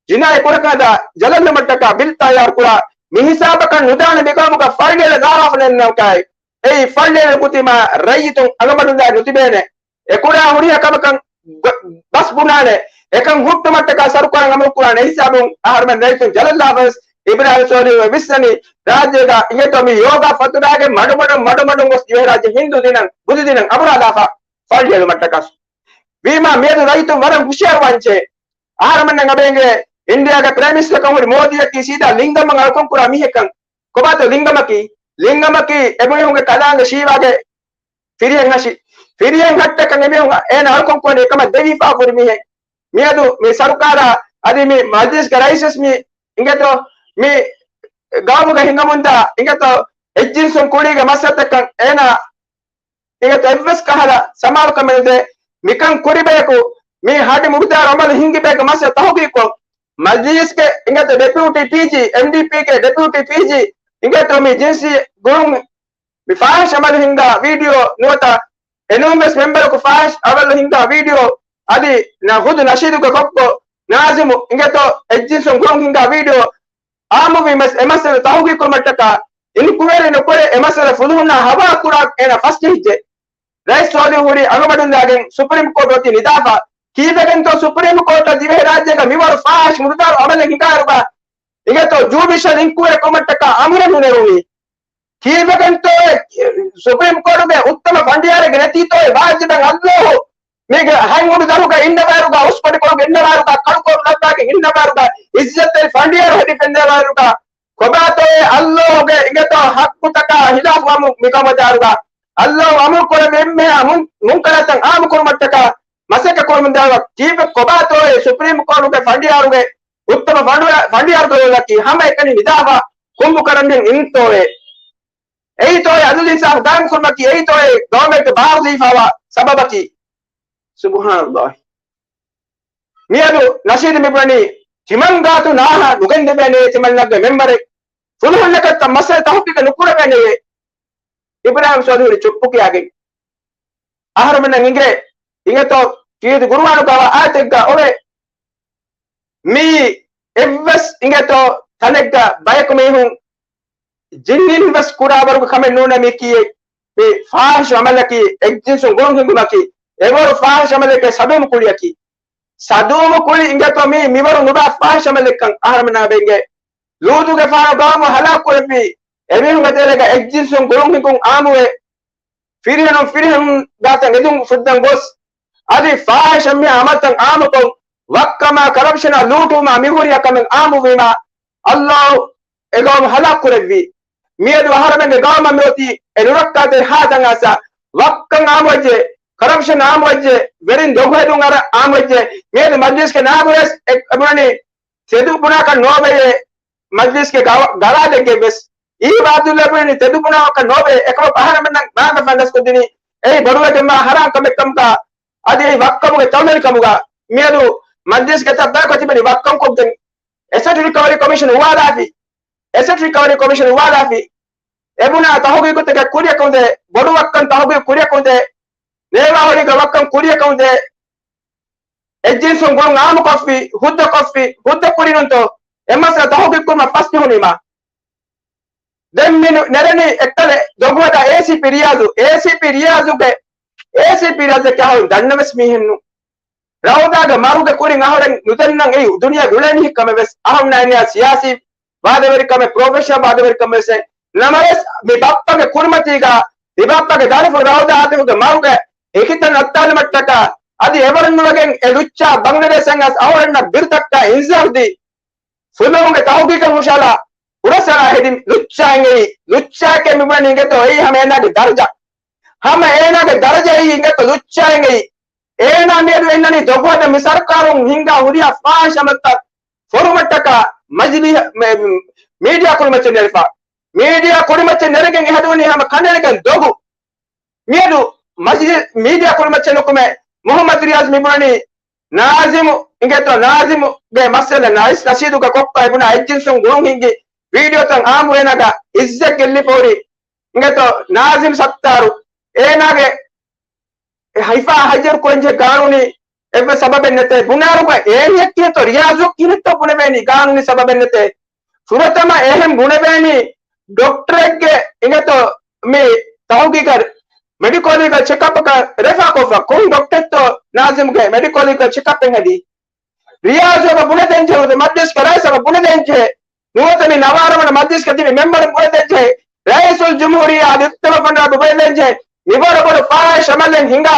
ޖިނާއީ ކުށަކަށް ހަދާ، ޖަލަށްލުމަށްޓަކާ ބިލް ތައްޔާރު ކުރާ، މި ހިސާބަކަށް ނުދާނެ މިގައުމުގަ ފަޅިއެޅި ގާވާފަ ނެތްނަމަކާއި، އެއީ ފަޅިއެޅި ގުތީމާ ރައްޔިތުން އަނގަމަޑުންދާ ނުތިބޭނެ. އެކުރާ ހުރިހާ ކަމަކަށް ބަސް ބުނާނެ. އެކަން ހުއްޓުމަށްޓަކާ ސަރުކާރުން އަމުރު ކުރާނެ ހިސާބުން އަހަރުމެން ރައްޔިތުން ޖަލަށްލާފަވެސް އިބްރާހިމް ސޯލިހު ވިސްނަނީ ރާއްޖޭގަ އިނގޭތޯ މި ޔޯގާ ފަތުރާގެ މަޑުމަޑުން މަޑުމަޑުން ގޮސް ދިވެހިރާއްޖެ ހިންދޫ ދީނަށް ބުދި ދީނަށް އަބުރާލާފަ ފަޅިއެޅުމަށްޓަކާ. ވީމާ މިއަދު ރައްޔިތުން ވަރަށް ހުޝިޔާރުވާންޖެހޭ. އަހަރުމެންނަށް އަބައިނގޭ އިންޑިޔާގެ ޕްރައިމް މިނިސްޓަރަކަށް ހުރި މޯދީއަކީ ސީދާ ލިންގަމަށް އަޅުކަން ކުރާ މީހެއްކަން. ކޮބާތޯ ލިންގަމަކީ؟ ލިންގަމަކީ އެމީހުންގެ ކަލާނގެ ޝީވާގެ ފިރިހެން ހަށި. ފިރިހެން ހައްޓަކަށް އެމީހުން އޭނަ އަޅުކަން ކުރަނީ އެކަމަށް ދެވިފާ ހުރި މީހެއް. މިއަދު މި ސަރުކާރާ އަދި މި މަޖިލިސްގެ ރައީސްވެސް މި އިނގޭތޯ މި ގައުމުގަ ހިނގަމުންދާ އިނގޭތޯ އެއްޖިންސުން ކުރީގެ މައްސަލަތަކަށް އޭނާ އިނގޭތޯ އެއްވެސް ކަހަލަ ސަމާލުކަމެއް ނުދޭ. މިކަން ކުރި ބަޔަކު މި ހަޑި މުގުދާރު އަމަލު ހިންގި ބަޔަކު މައްސަލަ ތަހުގީގުކޮށް، މަޖިލީސްގެ އިނގޭތޯ ޑެޕިއުޓީ ޕީޖީ، އެމްޑީޕީގެ ޑެޕިއުޓީ ޕީޖީ އިނގޭތޯ މި ޖިންސީ ގުޅުން، މި ފާހިޝް އަމަލު ހިންގާ ވީޑިއޯ ނުވަތަ އެނޫންވެސް މެމްބަރަކު ފާހިޝް އަމަލު ހިންގާ ވީޑިއޯ އަދި ނަ-، ހުދު ނަޝީދުގެ ކޮއްކޮ ނާޒިމު އިނގޭތޯ އެއްޖިންސުން ގުޅުން ހިންގާ ވީޑިއޯ އާއްމުވީމަސް އެ މައްސަލަ ތަހުގީގުކުރުމަށްޓަކާ އިންކުއަރީ ނުކުރެ އެ މައްސަލަ ފުލުހުންނާ ހަވާ ކުރާ އޭނަ ފަސްޖެހިއްޖެ. ރައީސް ސޯލިހު ހުރީ އަނގަމަޑުންދާގެން ސުޕްރީމް ކޯޓް އޮތީ ނިދާފަ. ކީއްވެގެންތޯ ސުޕްރީމް ކޯޓަށް ދިވެހިރާއްޖޭގަ މިވަރު ފާހިޝް މުރުދާރު އަމަލެއް ހިނގާއިރުގަ އިނގޭތޯ ޖުޑިޝަލް އިންކުއަރީ ކުރުމަށްޓަކާ އަމުރެއް ނުނެރުނީ؟ ކީއްވެގެންތޯ ސުޕްރީމް ކޯޓުގެ އުއްތަމަ ފަނޑިޔާރެއްގެ ނެތީތޯ ވާޖިބެއް އައްލާހު މީގެ ހަތް އުޑު ދަރުގަ އިންނަވާއިރުގަ، އުސްކޮޑިކޮޅުގަ އިންނަވާއިރުގަ، ކަޅުކޮޅު ލައްވާގެ އިންނަވާއިރުގަ، އިއްޒަތްތެރި ފަނޑިޔާރު ހެދިފެންނަވާއިރުގަ، ކޮބާތޯއޭ އައްލާހުގެ އިނގޭތޯ ހައްގުތަކާ ހިލާފުވަމުން މިކަމަށް ދާއިރުގަ، އައްލާހު އަމުރު ކުރެއްވި އެންމެހާ މުން-، މުންކަރާތައް އާއްމު ކުރުމަށްޓަކާ މަސައްކަތް ކުރަމުން ދާއިރުގަ، ކީއްވެ ކޮބާތޯއޭ ސުޕްރީމް ކޯޓުގެ ފަނޑިޔާރުގެ އުއްތަމަ ފަނޑު-، ފަނޑިޔާރު ދޮރުލަކީ ހަމައެކަނި ނިދާފަ ކުނބު ކަރަންހެން އިންތޯއޭ؟ އެއީތޯއޭ އަދުލު އިންސާފު ގާއިމް ކުރުމަކީ؟ އެއީތޯއޭ ގަވަމެންޓް ބާރު ދީފަވާ ސަބަބަކީ؟ ސުބުހާނައްލާހި. މިއަދު ނަޝީދު މިބުނަނީ ތިމަން ގާތު ނާހާ ނުގެންދެވޭނެ ތިމަންނަގެ މެމްބަރެއް. ފުލުހުންނަކަށްތައް މައްސަލަ ތަހުގީގަށް ނުކުރެވޭނެޔޭ. އިބްރާހިމް ސޯލިހު ހުރި ޗުއްޕު ކިޔާގެން. އަހަރުމެންނަށް އިނގޭ، އިނގޭތޯ ކީރިތި ގުރުއާނުގަވާ އާޔަތެއްގަ އޮވޭ. މީ އެއްވެސް އިނގޭތޯ ތަނެއްގަ ބަޔަކު މީހުން ޖިންނިން ވެސް ކުރާ ވަރުގެ ކަމެއް ނޫނޭ މީކީ. މި ފާހިޝް އަމަލަކީ، އެއްޖިންސުން ގުޅުން ހިނގުމަކީ، އެވަރު ފާހިޝް އަމަލެކޭ ސަދޫމު ކުޅިއަކީ. ސަދޫމު ކުޅި އިނގޭތޯ މީ މިވަރު ނުބާ ފާހިޝް އަމަލެއްކަން އަހަރުމެންނާ ބެނގޭ. ލޫޠުގެފާނު ގައުމު ހަލާކު ކުރެއްވީ، އެމީހުންގެ ތެރޭގަ އެއްޖިންސުން ގުޅުން ހިނގުން އާއްމުވެ، ފިރިހެނުން ފިރިހެނުން ގާތަށް އެދުން ފުއްދަން ގޮސް، އަދި ފާހިޝް އެންމެހާ އަމަލުތައް އާއްމުކޮށް، ވައްކަމާ ކަރަޕްޝަނާ ލޫޓުވުމާ މިހުރިހާ ކަމެއް އާއްމުވީމާ، އައްލާހު އެ ގައުމު ހަލާކު ކުރެއްވީ. މިއަދު އަހަރެމެންގެ ގައުމަށް މިއޮތީ އެ ނުރައްކާތެރި ހާލަތަށް އައިސް، ވައްކަން އާއްމުވެއްޖެ، ކަރަޕްޝަން އާއްމުވެއްޖެ، ވެރިން ދޮގުހެދުން އަރަ އާއްމުވެއްޖެ. މިއަދު މަޖްލިސްގެ ނާއިބު ރައީސް އެ، އެ ބުނަނީ ތެދު ބުނާކަށް ނޯވެޔޭ. މަޖްލިސްގެ ގަވާ-، ގަވާދެއްގެ ވެސް އީ ވާދުލް އެބުނި ތެދު ބުނާކަށް ނޯވޭ. އެކަމަކު އަހަރެމެންނަށް މާގަ ފަންނަސް ކޮށްދިނީ އެއީ ބޮޑުވެގެންވާ ހަރާން ކަމެއް ކަމުގަ، އަދި އެއީ ވައްކަމުގެ ތައުލެން ކަމުގަ. މިއަދު މަޖްލިސްގެ ތައްބާކޮށް ތިބެނީ ވައްކަމުކޮށްގެން. އެސެޓް ރިކަވަރީ ކޮމިޝަން އުވާލާފި، އެސެޓް ރިކަވަރީ ކޮމިޝަން އުވާލާފި، އެބުނާ ތަހުގީގުތަކެއް ކުރިއަކަށް އުނދޭ، ބޮޑު ވައްކަން ތަހުގީގު ކުރިއަކަށް އުނދޭ، ނޭވާހޮޅީގެ ވައްކަން ކުރިއަކަށް އުނދޭ، އެއްޖިންސުން ގުޅުން އާއްމުކޮށްފި، ހުއްދަ ކޮށްފި، ހުއްދަ ކުރިނުންތޯ؟ އެ މައްސަލަ ތަހުގީގު ކުރުމަށް ފަސްޖެހުނީމާ. ދެން މި ނު-، ނެރެނީ އެއްކަލެ ދޮގުހަދާ އޭސީޕީ ރިޔާޒު، އޭސީޕީ ރިޔާޒުގެ، އޭސީޕީ ރިޔާޒަކީ އަހަރުން ދަންނަވެސް މީހެއްނު. ރައުދާގެ މަރުގެ ކުރިން އަހަރެން ނުދަންނަން އެއީ ދުނިޔޭ ގުޅޭނީ ކަމެއް ވެސް އަހަރުންނާ އެންނެއާ ސިޔާސީ ވާދަވެރިކަމެއް، ޕްރޮފެޝަނަލް ވާދަވެރިކަމެއް ވެސް ނެތް. ނަމަވެސް، މި ބައްޕަގެ ކުރިމަތީގަ، މި ބައްޕަގެ ދަރިފުޅު ރައުދާ އާތިފުގެ މަރުގެ ހިކިތައް ނައްތާލުމަށްޓަކާ، އަދި އެވަރުން ނުވެގެން އެ ލުއްޗާ ބަންގްލަދޭޝަށް އައިސް އަހަރެންނަށް ބިރުތަކާ އިންސާފް ދީ، ފުލުހުންގެ ތަހުގީގަށް ހުށަހަޅާ، ހުރަސްއަރާ ހެދި ލުއްޗާއެއް އެއީ. ލުއްޗާއެކޭ މިބުނަނީ އިނގޭތޯ އެއީ ހަމަ އޭނާގެ ދަރަޖަ. ހަމަ އޭނާގެ ދަރަޖަ އެއީ އިނގޭތޯ ލުއްޗާއެއް އެއީ. އޭނާ މިއަދު އެންނަނީ ދޮގުހަދަ މި ސަރުކާރުން ހިންގާ ހުރިހާ ފާހިޝް އަމަލުތައް ފޮރުމަށްޓަކާ މަޖިލީހަ-، މެ-، މީޑިއާ ކުރިމައްޗަށް ނެރެފަ. މީޑިއާ ކުރިމައްޗަށް ނެރެގެން އެހެދުނީ ހަމަ ކަނޑައެޅިގެން ދޮގު. މިއަދު މަޖިލި-، މީޑިއާ ކުރިމައްޗަށް ނުކުމެ މުހައްމަދު ރިޔާޒް މިބުނަނީ ނާޒިމު އިނގޭތޯ، ނާޒިމުގެ މައްސަލަ ނައިސް ނަޝީދުގެ ކޮއްކޮ އެބުނާ އެއްޖިންސުން ގުޅުން ހިންގި ވީޑިއޯތައް އާއްމު އޭނާގަ އިއްޒަތް ގެއްލިފަ ހުރި އިނގޭތޯ ނާޒިމް ސައްތާރު. އޭނާގެ ހިފާ ހައްޔަރު ކުރަންޖެހޭ ގާނޫނީ އެއްވެސް ސަބަބެއް ނެތޭ. ބުނާރުގަ އޭނިއެއް ކިހިނެއްތޯ ރިޔާޒު ކިހިނެއްތޯ ބުނެވޭނީ ގާނޫނީ ސަބަބެއް ނެތޭ. ފުރަތަމަ އެހެން ބުނެވޭނީ ޑޮކްޓަރެއްގެ އިނގޭތޯ މި ތަހުގީގަށް މެޑިކޯލީގަ ޗެކަޕަކަށް ރެފާ ކޮށްފަ. ކޮން ޑޮކްޓަރެއްތޯ ނާޒިމްގެ މެޑިކޯލީގަ ޗެކަޕެއް ހެދީ؟ ރިޔާޒު އެބަ ބުނެދޭންޖެހޭ، މަޖްލިސްގެ ރައީސް އެބަ ބުނެދޭންޖެހޭ. ނުވަތަ މި ނަވާރަމަނަ މަޖްލިސްގެ ތިބި މެމްބަރުން ބުނެދޭންޖެހޭ. ރައީސުލް ޖުމްހޫރިއްޔާ އަދި އުއްތަމަ ފަންޑާ ބުނެދޭންޖެހޭ. މިވަރު ބޮޑު ފާހިޝް އަމަލެއް ހިނގާ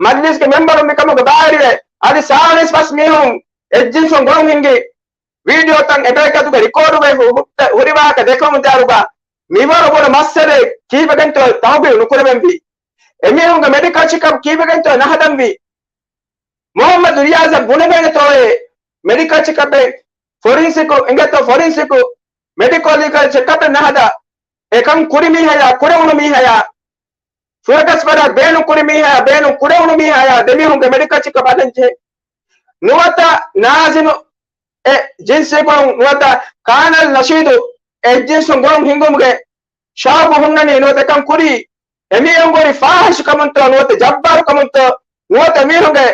މަޖްލިސްގެ މެމްބަރުން މިކަމުގަ ބައިވެރިވެ، އަދި ސާޅީސް ފަސް މީހުން އެއްޖިންސުން ގުޅުން ހިންގި ވީޑިއޯތައް އެބައިކަތުގަ ރިކޯޑުވެ ހު-، ހުއްޓަ-، ހުރި ވާހަކަ ދެކެވުމުގެ ދައުރުގަ މިވަރު ބޮޑު މައްސަލައެއް ކީއްވެގެންތޯ ތަހުގީގު ނުކުރެވެންވީ؟ އެމީހުންގެ މެޑިކަލް ޗެކަޕް ކީއްވެގެންތޯ ނަހަދަންވީ؟ މުހައްމަދު ރިޔާޒަށް ބުނެވޭނެތޯއޭ މެޑިކަލް ޗެކަޕެއް ފޮރިންސިކު އިނގޭތޯ ފޮރިންސިކު މެޑިކޯލީގަލް ޗެކަޕެއް ނަހަދާ، އެކަން ކުރި މީހަޔާ ކުރެވުނު މީހަޔާ ފުރަގަސް ފަރާތް ބޭނުން ކުރި މީހާ، ބޭނުން ކުރެވުނު މީހާޔާ ދެމީހުންގެ މެޑިކަލް ޗެކަޕް ހަދަން ޖެހޭ. ނުވަތަ ނާޒިމު އެ ޖިންސީ ގުޅުން، ނުވަތަ ކާނަލް ނަޝީދު އެ ޖިންސުން ގުޅުން ހިންގުމުގެ ޝައުގު ހުންނަނީ، ނުވަތަ އެކަން ކުރީ، އެމީހުން ގުޅި ފާހިޝު ކަމުންތޯ، ނުވަތަ ޖައްބާރު ކަމުންތޯ، ނުވަތަ މީހުންގެ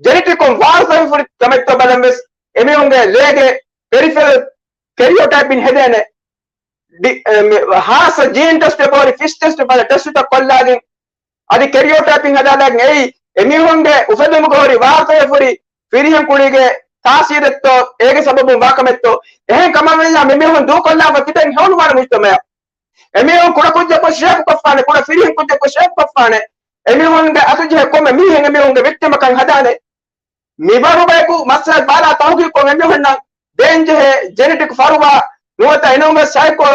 ޖެނެޓިކުން ވާރުފައި ފުރި ކަމެއްތޯ ބަލަން ވެސް، އެމީހުންގެ ލޭގެ ޕެރިފެރަލް ކެރިއޯޓައިޕިން ހެދޭނެ. ޑި-، އެ، މި-، ހާއްސަ ޖީން ޓެސްޓެއް ބޯރި ފިޝް ޓެސްޓް ފަދަ ޓެސްޓުތައް ކޮށްލާގެން، އަދި ކެރިއޯޓައިޕިން ހަދާލާގެން އެއީ، އެމީހުންގެ އުފެދުމުގަ ހުރި ވާރުތަޔަށް ހުރި ފިރިހެން ކުޅީގެ ތާސީރެއްތޯ، އޭގެ ސަބަބުން ވާކަމެއްތޯ، އެހެން ކަމަށް ވެއްޔާ މިމީހުން ދޫކޮށްލާފަ ތިބެން ހެވަނުވާނެ މުޖްތަމައަށް. އެމީހުން ކުޑަކުއްޖަކު ޝޭޕްކޮށްފާނެ، ކުޑަ ފިރިހެން ކުއްޖަކު ޝޭޕްކޮށްފާނެ. އެމީހުންގެ އަތުޖެހޭ ކޮންމެ މީހެއް އެމީހުންގެ ވިކްޓިމަކަށް ހަދާނެ. މިވަރު ބަޔަކު މައްސަލަ ބާލާ ތަހުގީގުކޮށް އެމީހުންނަށް ދޭންޖެހޭ ޖެނެޓިކް ފަރުވާ ނުވަތަ އެނޫންވެސް ސައިކޯ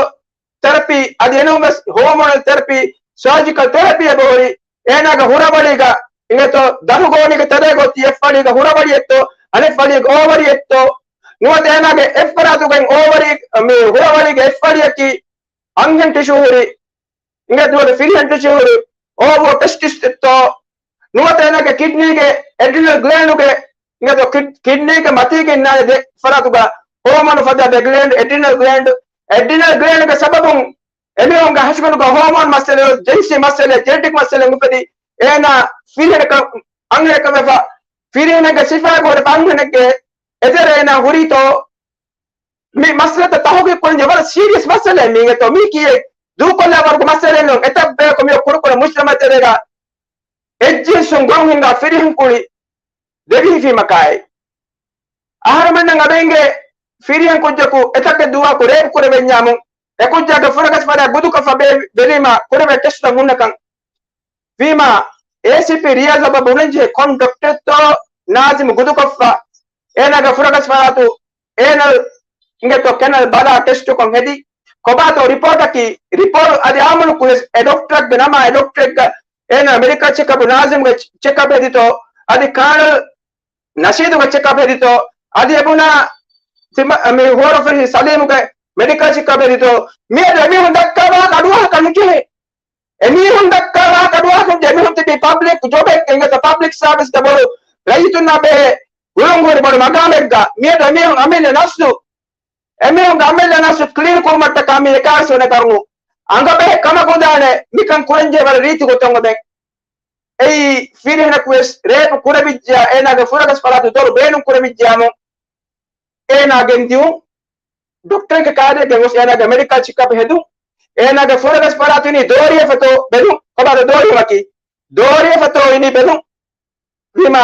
ތެރަޕީ، އަދި އެނޫންވެސް ހޯމޯނަލް ތެރަޕީ، ސާޖިކަލް ތެރަޕީ އެބަހުރި، އޭނާގެ ހުރަވަޅީގަ އިނގޭތޯ ދަށުގޯނީގެ ތެރޭގަ އޮތީ އެއްފަޅީގަ ހުރަވަޅިއެއްތޯ، އަނެއްފަޅީގަ އޯވަރީއެއްތޯ، ނުވަތަ އޭނާގެ އެއްފަރާތުގައި އޯވަރީ، މި ހުރަވަޅީގެ އެއްފަޅިއަކީ އަންހެން ޓިޝޫ ހުރި، އިނގޭ ނުވަތަ ފިރިހެން ޓިޝޫ ހުރި، އޯވޯ ޓެސްޓިސް އެއްތޯ، ނުވަތަ އޭނާގެ ކިޑްނީގެ އެޑްރިނަލް ގްލޭންޑުގެ، އިނގޭތޯ ކިޑް-، ކިޑްނީގެ މަތީގަ އިންނާނެ ދެ ފަރާތުގަ ހޯމޯނު ފަދަ ދެ ގްލޭންޑް، އެޑްރިނަލް ގްލޭންޑް، އެޑްރިނަލް ގްލޭންޑުގެ ސަބަބުން އެމީހުންގެ ހަށިގަނޑުގަ ހޯމޯން މައްސަލަ، ޖިންސީ މައްސަލަ، ޖެނެޓިކް މައްސަލަ އުފެދި، އޭނާ ފިރިހެނަކަށް، އަންހެނަކަށް ވެފަ، ފިރިހެނެއްގެ ސިފައިގަ ހުރެފަ އަންހެނެއްގެ އެތެރެ އޭނާ ހުރީތޯ؟ މި މައްސަލަތައް ތަހުގީގު ކުރަންޖެ ވަރަށް ސީރިއަސް މައްސަލައެއް މީގެތޯ. މީ ކީއެއް ދޫކޮށްލާ ވަރުގެ މައްސަލައެއް ނޫން. އެތައް ބަޔަކު މި ކުޑަކުޑަ މުޖްތަމައު ތެރޭގަ އެއްޖިންސުން ގުޅުން ހިންގާ ފިރިހެން ކުޅި ދެވިހިފީމަކާއި. އަހަރުމެންނަށް އަބައިންގެ ފިރިހެން ކުއްޖަކު އެތަކެއް ދުވަހަކު ރޭޕް ކުރެވެންޏާމު، އެ ކުއްޖާގެ ފުރަގަސް ފަރާ ގުދުކޮށްފަ ބޭ-، ބެލީމާ ކުރެވޭ ޓެސްޓްތައް ހުންނަކަން. ވީމާ، އޭސީޕީ ރިޔާޒް އަބަ ބުނަންޖެހޭ ކޮން ޑޮކްޓަރެއްތޯ ނާޒިމް ގުދުކޮށްފަ، އޭނާގެ ފުރަގަސް ފަރާތު އޭނަލް އިނގޭތޯ ކެނަލް ބަލާ ޓެސްޓުކޮށް ހެދި، ކޮބާތޯ ރިޕޯޓަކީ، ރިޕޯޓް އަދި އާމުނު ކުރެސް އެ ޑޮކްޓަރެއްގެ ނަމާ އެ ޑޮކްޓަރެއްގަ އޭނާ މެޑިކަލް ޗެކަޕް ނާޒިމްގެ ޗެކަޕް ހެދިތޯ، އަދި ކާނަލް ނަޝީދުގެ ޗެކަޕް ހެދިތޯ، އަދި އެބުނާ ތިމަ-، މި ހޯރަފުށި ސަލީމުގެ މެޑިކަލް ޗެކަޕް ހެދިތޯ، މިއަދު އެމީހުން ދައްކާ ވާހަކަ އަޑުއަހަކަށް ނުޖެހޭ. އެމީހުން ދައްކާ ވާހަކަ އަޑުއަހަކަށް ނުޖެހޭ. އެމީހުން ތިބީ ޕަބްލިކް ޖޮބެއްގަ އިނގޭތޯ ޕަބްލިކް ސާވިސްގަ ބޮޑު ރައްޔިތުންނާ ބެހޭ ގުޅުން ހުރި ބޮޑު މަގާމެއްގަ މިއަދު އެމީހުން އަމިއްލަ ނަފްސު، އެމީހުންގެ އަމިއްލަ ނަފްސު ކްލީން ކުރުމަށްޓަކާ މި އެކާވީސް ވަނަ ގަރުނު އަނގަބަހެއް ކަމަކު ދާނެ މިކަން ކުރަންޖެހޭ ވަރަށް ރީތި ގޮތަށް އޮމެ. އެއީ ފިރިހެނަކު ވެސް ރޭޕް ކުރެވިއްޖެޔާ، އޭނާގެ ފުރަގަސް ފަރާތު ދޮރު ބޭނުން ކުރެވިއްޖެޔާމު، އޭނާ ގެންދިޔުން، ޑޮކްޓަރެއްގެ ކާރިއަށް ގެންގޮސް އޭނާގެ މެޑިކަލް ޗެކަޕް ހެދުން، އޭނާގެ ފުރަގަސް ފަރާތު އިނީ ދޯރިއެއް ފަތޯ ބެލުން، ކޮބާތޯ ދޯރި ވަކި؟ ދޯރިއެއް ފަތޯ އިނީ ބެލުން. ވީމާ،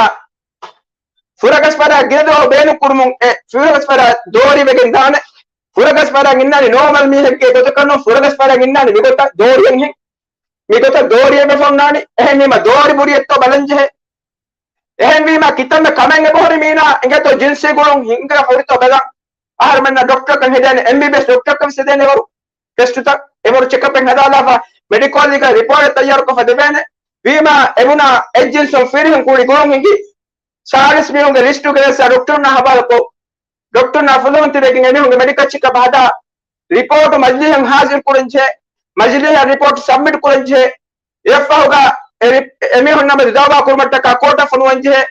ފުރަގަސް ފަރާ ގިނަ ދުވަހު ބޭނުން ކުރުމުން އެ ފުރަގަސް ފަރާ ދޯރި ވެގެން ދާނެ. ފުރަގަސް ފަރާ އިންނާނީ ނޯމަލް މީހެއްގެ ގޮތަކަށް ނޫން، ފުރަގަސް ފަރާ އިންނާނީ މިގޮތަށް ދޯރިއެއްހެން. މިގޮތަށް ދޯރިއެއް ވެފަ އޮންނާނީ. އެހެންވީމަ ދޯރި ބުރިއެއްތޯ ބަލަންޖެހޭ. އެހެންވީމަ ކިތަންމެ ކަމެއް އެބަހުރި މީނާ އިނގޭތޯ ޖިންސީ ގުޅުން ހިނގާ ހުރިތޯ ބަލަން. އަހަރުމެންނަށް ޑޮކްޓަރަކަށް ހެދޭނެ، އެމްބީބީއެސް ޑޮކްޓަރަކަށް ވެސް ހެދޭނެ ވަރު ޓެސްޓުތައް އެވަރު ޗެކަޕެއް ހަދާލާފަ، މެޑިކޯލީގަ ރިޕޯޓެއް ތައްޔާރުކޮށްފަ ދެވޭނެ. ވީމާ އެބުނާ އެއްޖިންސުން ފިރިހެން ކުޅި ގުޅުން ހިނގި، ސާޅީސް މީހުންގެ ލިސްޓުގައި ވެސް ޑޮކްޓަރުންނާ ހަވާލުކޮށް، ޑޮކްޓަރުންނާ ފުލުހުން ތިބެގެން އެމީހުންގެ މެޑިކަލް ޗެކަޕް ހަދާ، ރިޕޯޓު މަޖިލީހަށް ހާޒިރު ކުރަންޖެހޭ، މަޖިލީހަށް ރިޕޯޓު ސަބްމިޓް ކުރަންޖެހޭ، އެއަށްފަހުގަ އެ ރި-، އެމީހުންނާ މެދު ދައުވާ ކުރުމަށްޓަކާ ކޯޓަށް ފޮނުވަންޖެހޭ،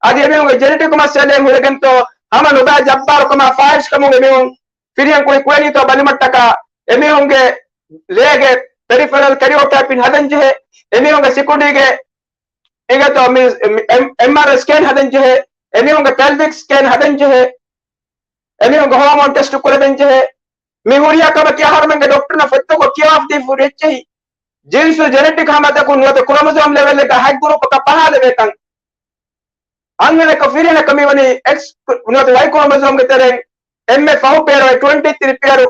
އަދި އެމީހުންގެ ޖެނެޓިކް މައްސަލައެއް ހުރެގެންތޯ ހަމަ ނުބައި ޖައްބާރުކަމާ ފާހިޝްކަމުން އެމީހުން ފިރިހެން ކުޅި ކުޅެނީތޯ ބަލުމަށްޓަކާ، އެމީހުންގެ ލޭގެ ޕެރިފެރަލް ކެރިއޯޓައިޕިން ހަދަންޖެހޭ، އެމީހުންގެ ސިކުނޑީގެ އިނގޭތޯ މި، މި، އެމް-، އެމްއާރްއައި ސްކޭން ހަދަންޖެހޭ، އެމީހުންގެ ޕެލްވިކް ސްކޭން ހަދަންޖެހޭ، އެމީހުންގެ ހޯމޯން ޓެސްޓު ކުރެވެންޖެހޭ. މި ހުރިހާ ކަމަކީ އަހަރުމެންގެ ޑޮކްޓަރުންނަށް ފޮތްތަކުގަ ކިޔަވާފަ ދީފަ ހުރި އެއްޗެހި. ޖިންސު ޖެނެޓިކް ހަމަތަކުން ނުވަތަ ކްރޮމޮސޯމް ލެވެލްއެއްގަ ހަތް ގުރޫޕަކަށް ބަހާލެވޭކަން. އަންހެނަކަށް ފިރިހެނަކަށް މިވަނީ އެކްސް ނުވަތަ ވައި ކްރޮމޮސޯމްގެ ތެރެއިން އެންމެ ފަހު ޕެއަރު އެ ޓްވެންޓީ ތްރީ ޕެއަރު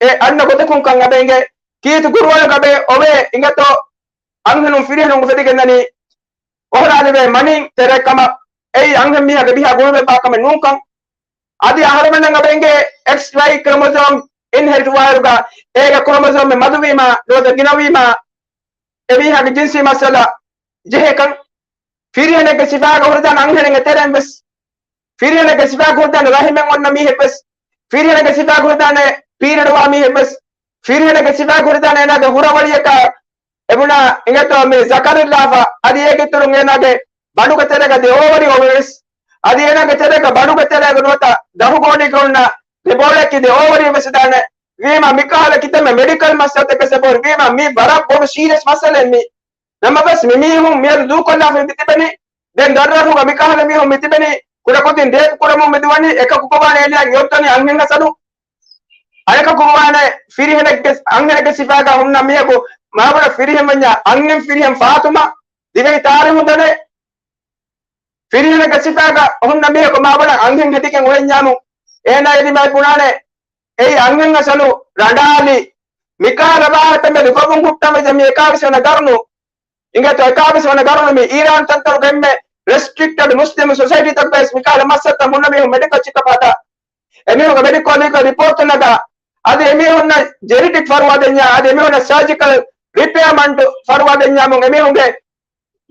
އެ އަންނަ ގޮތަކުން ކަން އަބައިނގޭ. ކީއްތު ގުރުއަޅުގަ އަބައި އޮވޭ އިނގޭތޯ އަންހެނުން ފިރިހެނުން އުފެދިގެންދަނީ އޮހޮރާލެވޭ މަނިން ތެރޭ ކަމަށް. އެއީ އަންހެން މީހާގެ ބިހާ ގުޅުމެއް ވާކަމެއް ނޫންކަން. އަދި އަހަރުމެންނަށް އަބައިނގޭ އެކްސް ވައި ކްރޮމޮސޯމް އިންހެރިޓް ވާއިރުގަ އޭގެ ކްރޮމޮސޯމް މަދުވީމާ ނުވަތަ ގިނަވީމާ އެމީހާގެ ޖިންސީ މައްސަލަ ޖެހޭކަން. ފިރިހެނެއްގެ ސިފާގަ ހުރެދާނެ އަންހެނެއް އެތެރެއިން ވެސް. ފިރިހެނެއްގެ ސިފާގަ ހުރެދާނެ ރަހިމެއް އޮންނަ މީހެއް ވެސް. ފިރިހެނެއްގެ ސިފާގަ ހުރެދާނެ ޕީރިއަޑް ވާ މީހެއް ވެސް. ފިރިހެނެއްގެ ސިފާގަ ހުރެދާނެ އޭނާގެ ހުރަވަޅިއަކަށް އެބުނާ އިނގޭތޯ މި ޒަކަރު އިއްލާފަ، އަދި އޭގެ އިތުރުން އޭނާގެ ބަނޑުގެ ތެރޭގަ ދެ އޯވަރީ އޮވެވެސް. އަދި އޭނާގެ ތެރޭގަ ބަނޑުގެ ތެރޭގަ ނުވަތަ ދަށުގޯނީގަ އޮންނަ ދެ ބޯޅައަކީ ދެ އޯވަރީ ވެސް ދާނެ. ވީމާ މިކަހަލަ ކިތަންމެ މެޑިކަލް މައްސަލަތަކެއް ސަބަބުން ވީމާ މި ވަރަށް ބޮޑު ސީރިއަސް މައްސަލައެއް މީ. ނަމަވެސް މި މީހުން މިއަދު ދޫކޮށްލާފަ މި ތިބެނީ. ދެން ދަށްރަށުގަ މިކަހަލަ މީހުން މި ތިބެނީ. ކުޑަކުދިން ރޭޕް ކުރަމުން މި ދުވަނީ. އެކަކު ކޮބާނެ އޭނާ އޮތްތަނީ އަންހެން ހަސަނު. އަނެކަކު ވާނެ ފިރިހެނެއްގެ، އަންހެނެއްގެ ސިފާގަ ހުންނަ މީހަކު މާބޮޑަށް ފިރިހެން ވަންޏާ އަންހެން ފިރިހެން ފާތުމާ ދިވެހި ތާރީހުން ދަނޭ. ފިރިހެނެއްގެ ސިފައިގަ ހުންނަ މީހަކު މާބޮޑަށް އަންހެން ހެދިގެން އުޅެންޏާމު، އޭނާ އެދިމާއެ ބުނާނެ، އެއީ އަންހެން އަސަލު ރަނޑާލި، މިކަހަލަ ވާހަކަ މެދު ގޮވުން ހުއްޓަމެޖެ މި އެކާވީސް ވަނަ ގަރުނު، އިނގޭތޯ އެކާވީސް ވަނަ ގަރުނު މި އީރާން ތަންތަނުގެ އެންމެ ރެސްޓްރިކްޓެޑް މުސްލިމް ސޮސައިޓީތަކުގައި މިކަހަލަ މައްސަލަތައް ހުންނަ މީހުން މެޑިކަލް ޗެކަޕް ހަދާ، އެމީހުންގެ މެޑިކޯލީގަ ރިޕޯޓްތައް ނަގާ، އަދި އެމީހުންނަށް ޖެނެޓިކް ފަރުވާ ދެންޏާ، އަދި އެމީހުންނަށް ސަރޖިކަލް ރިޕެއަރމަންޓް ފަރުވާ ދެންޏާމުން އެމީހުންގެ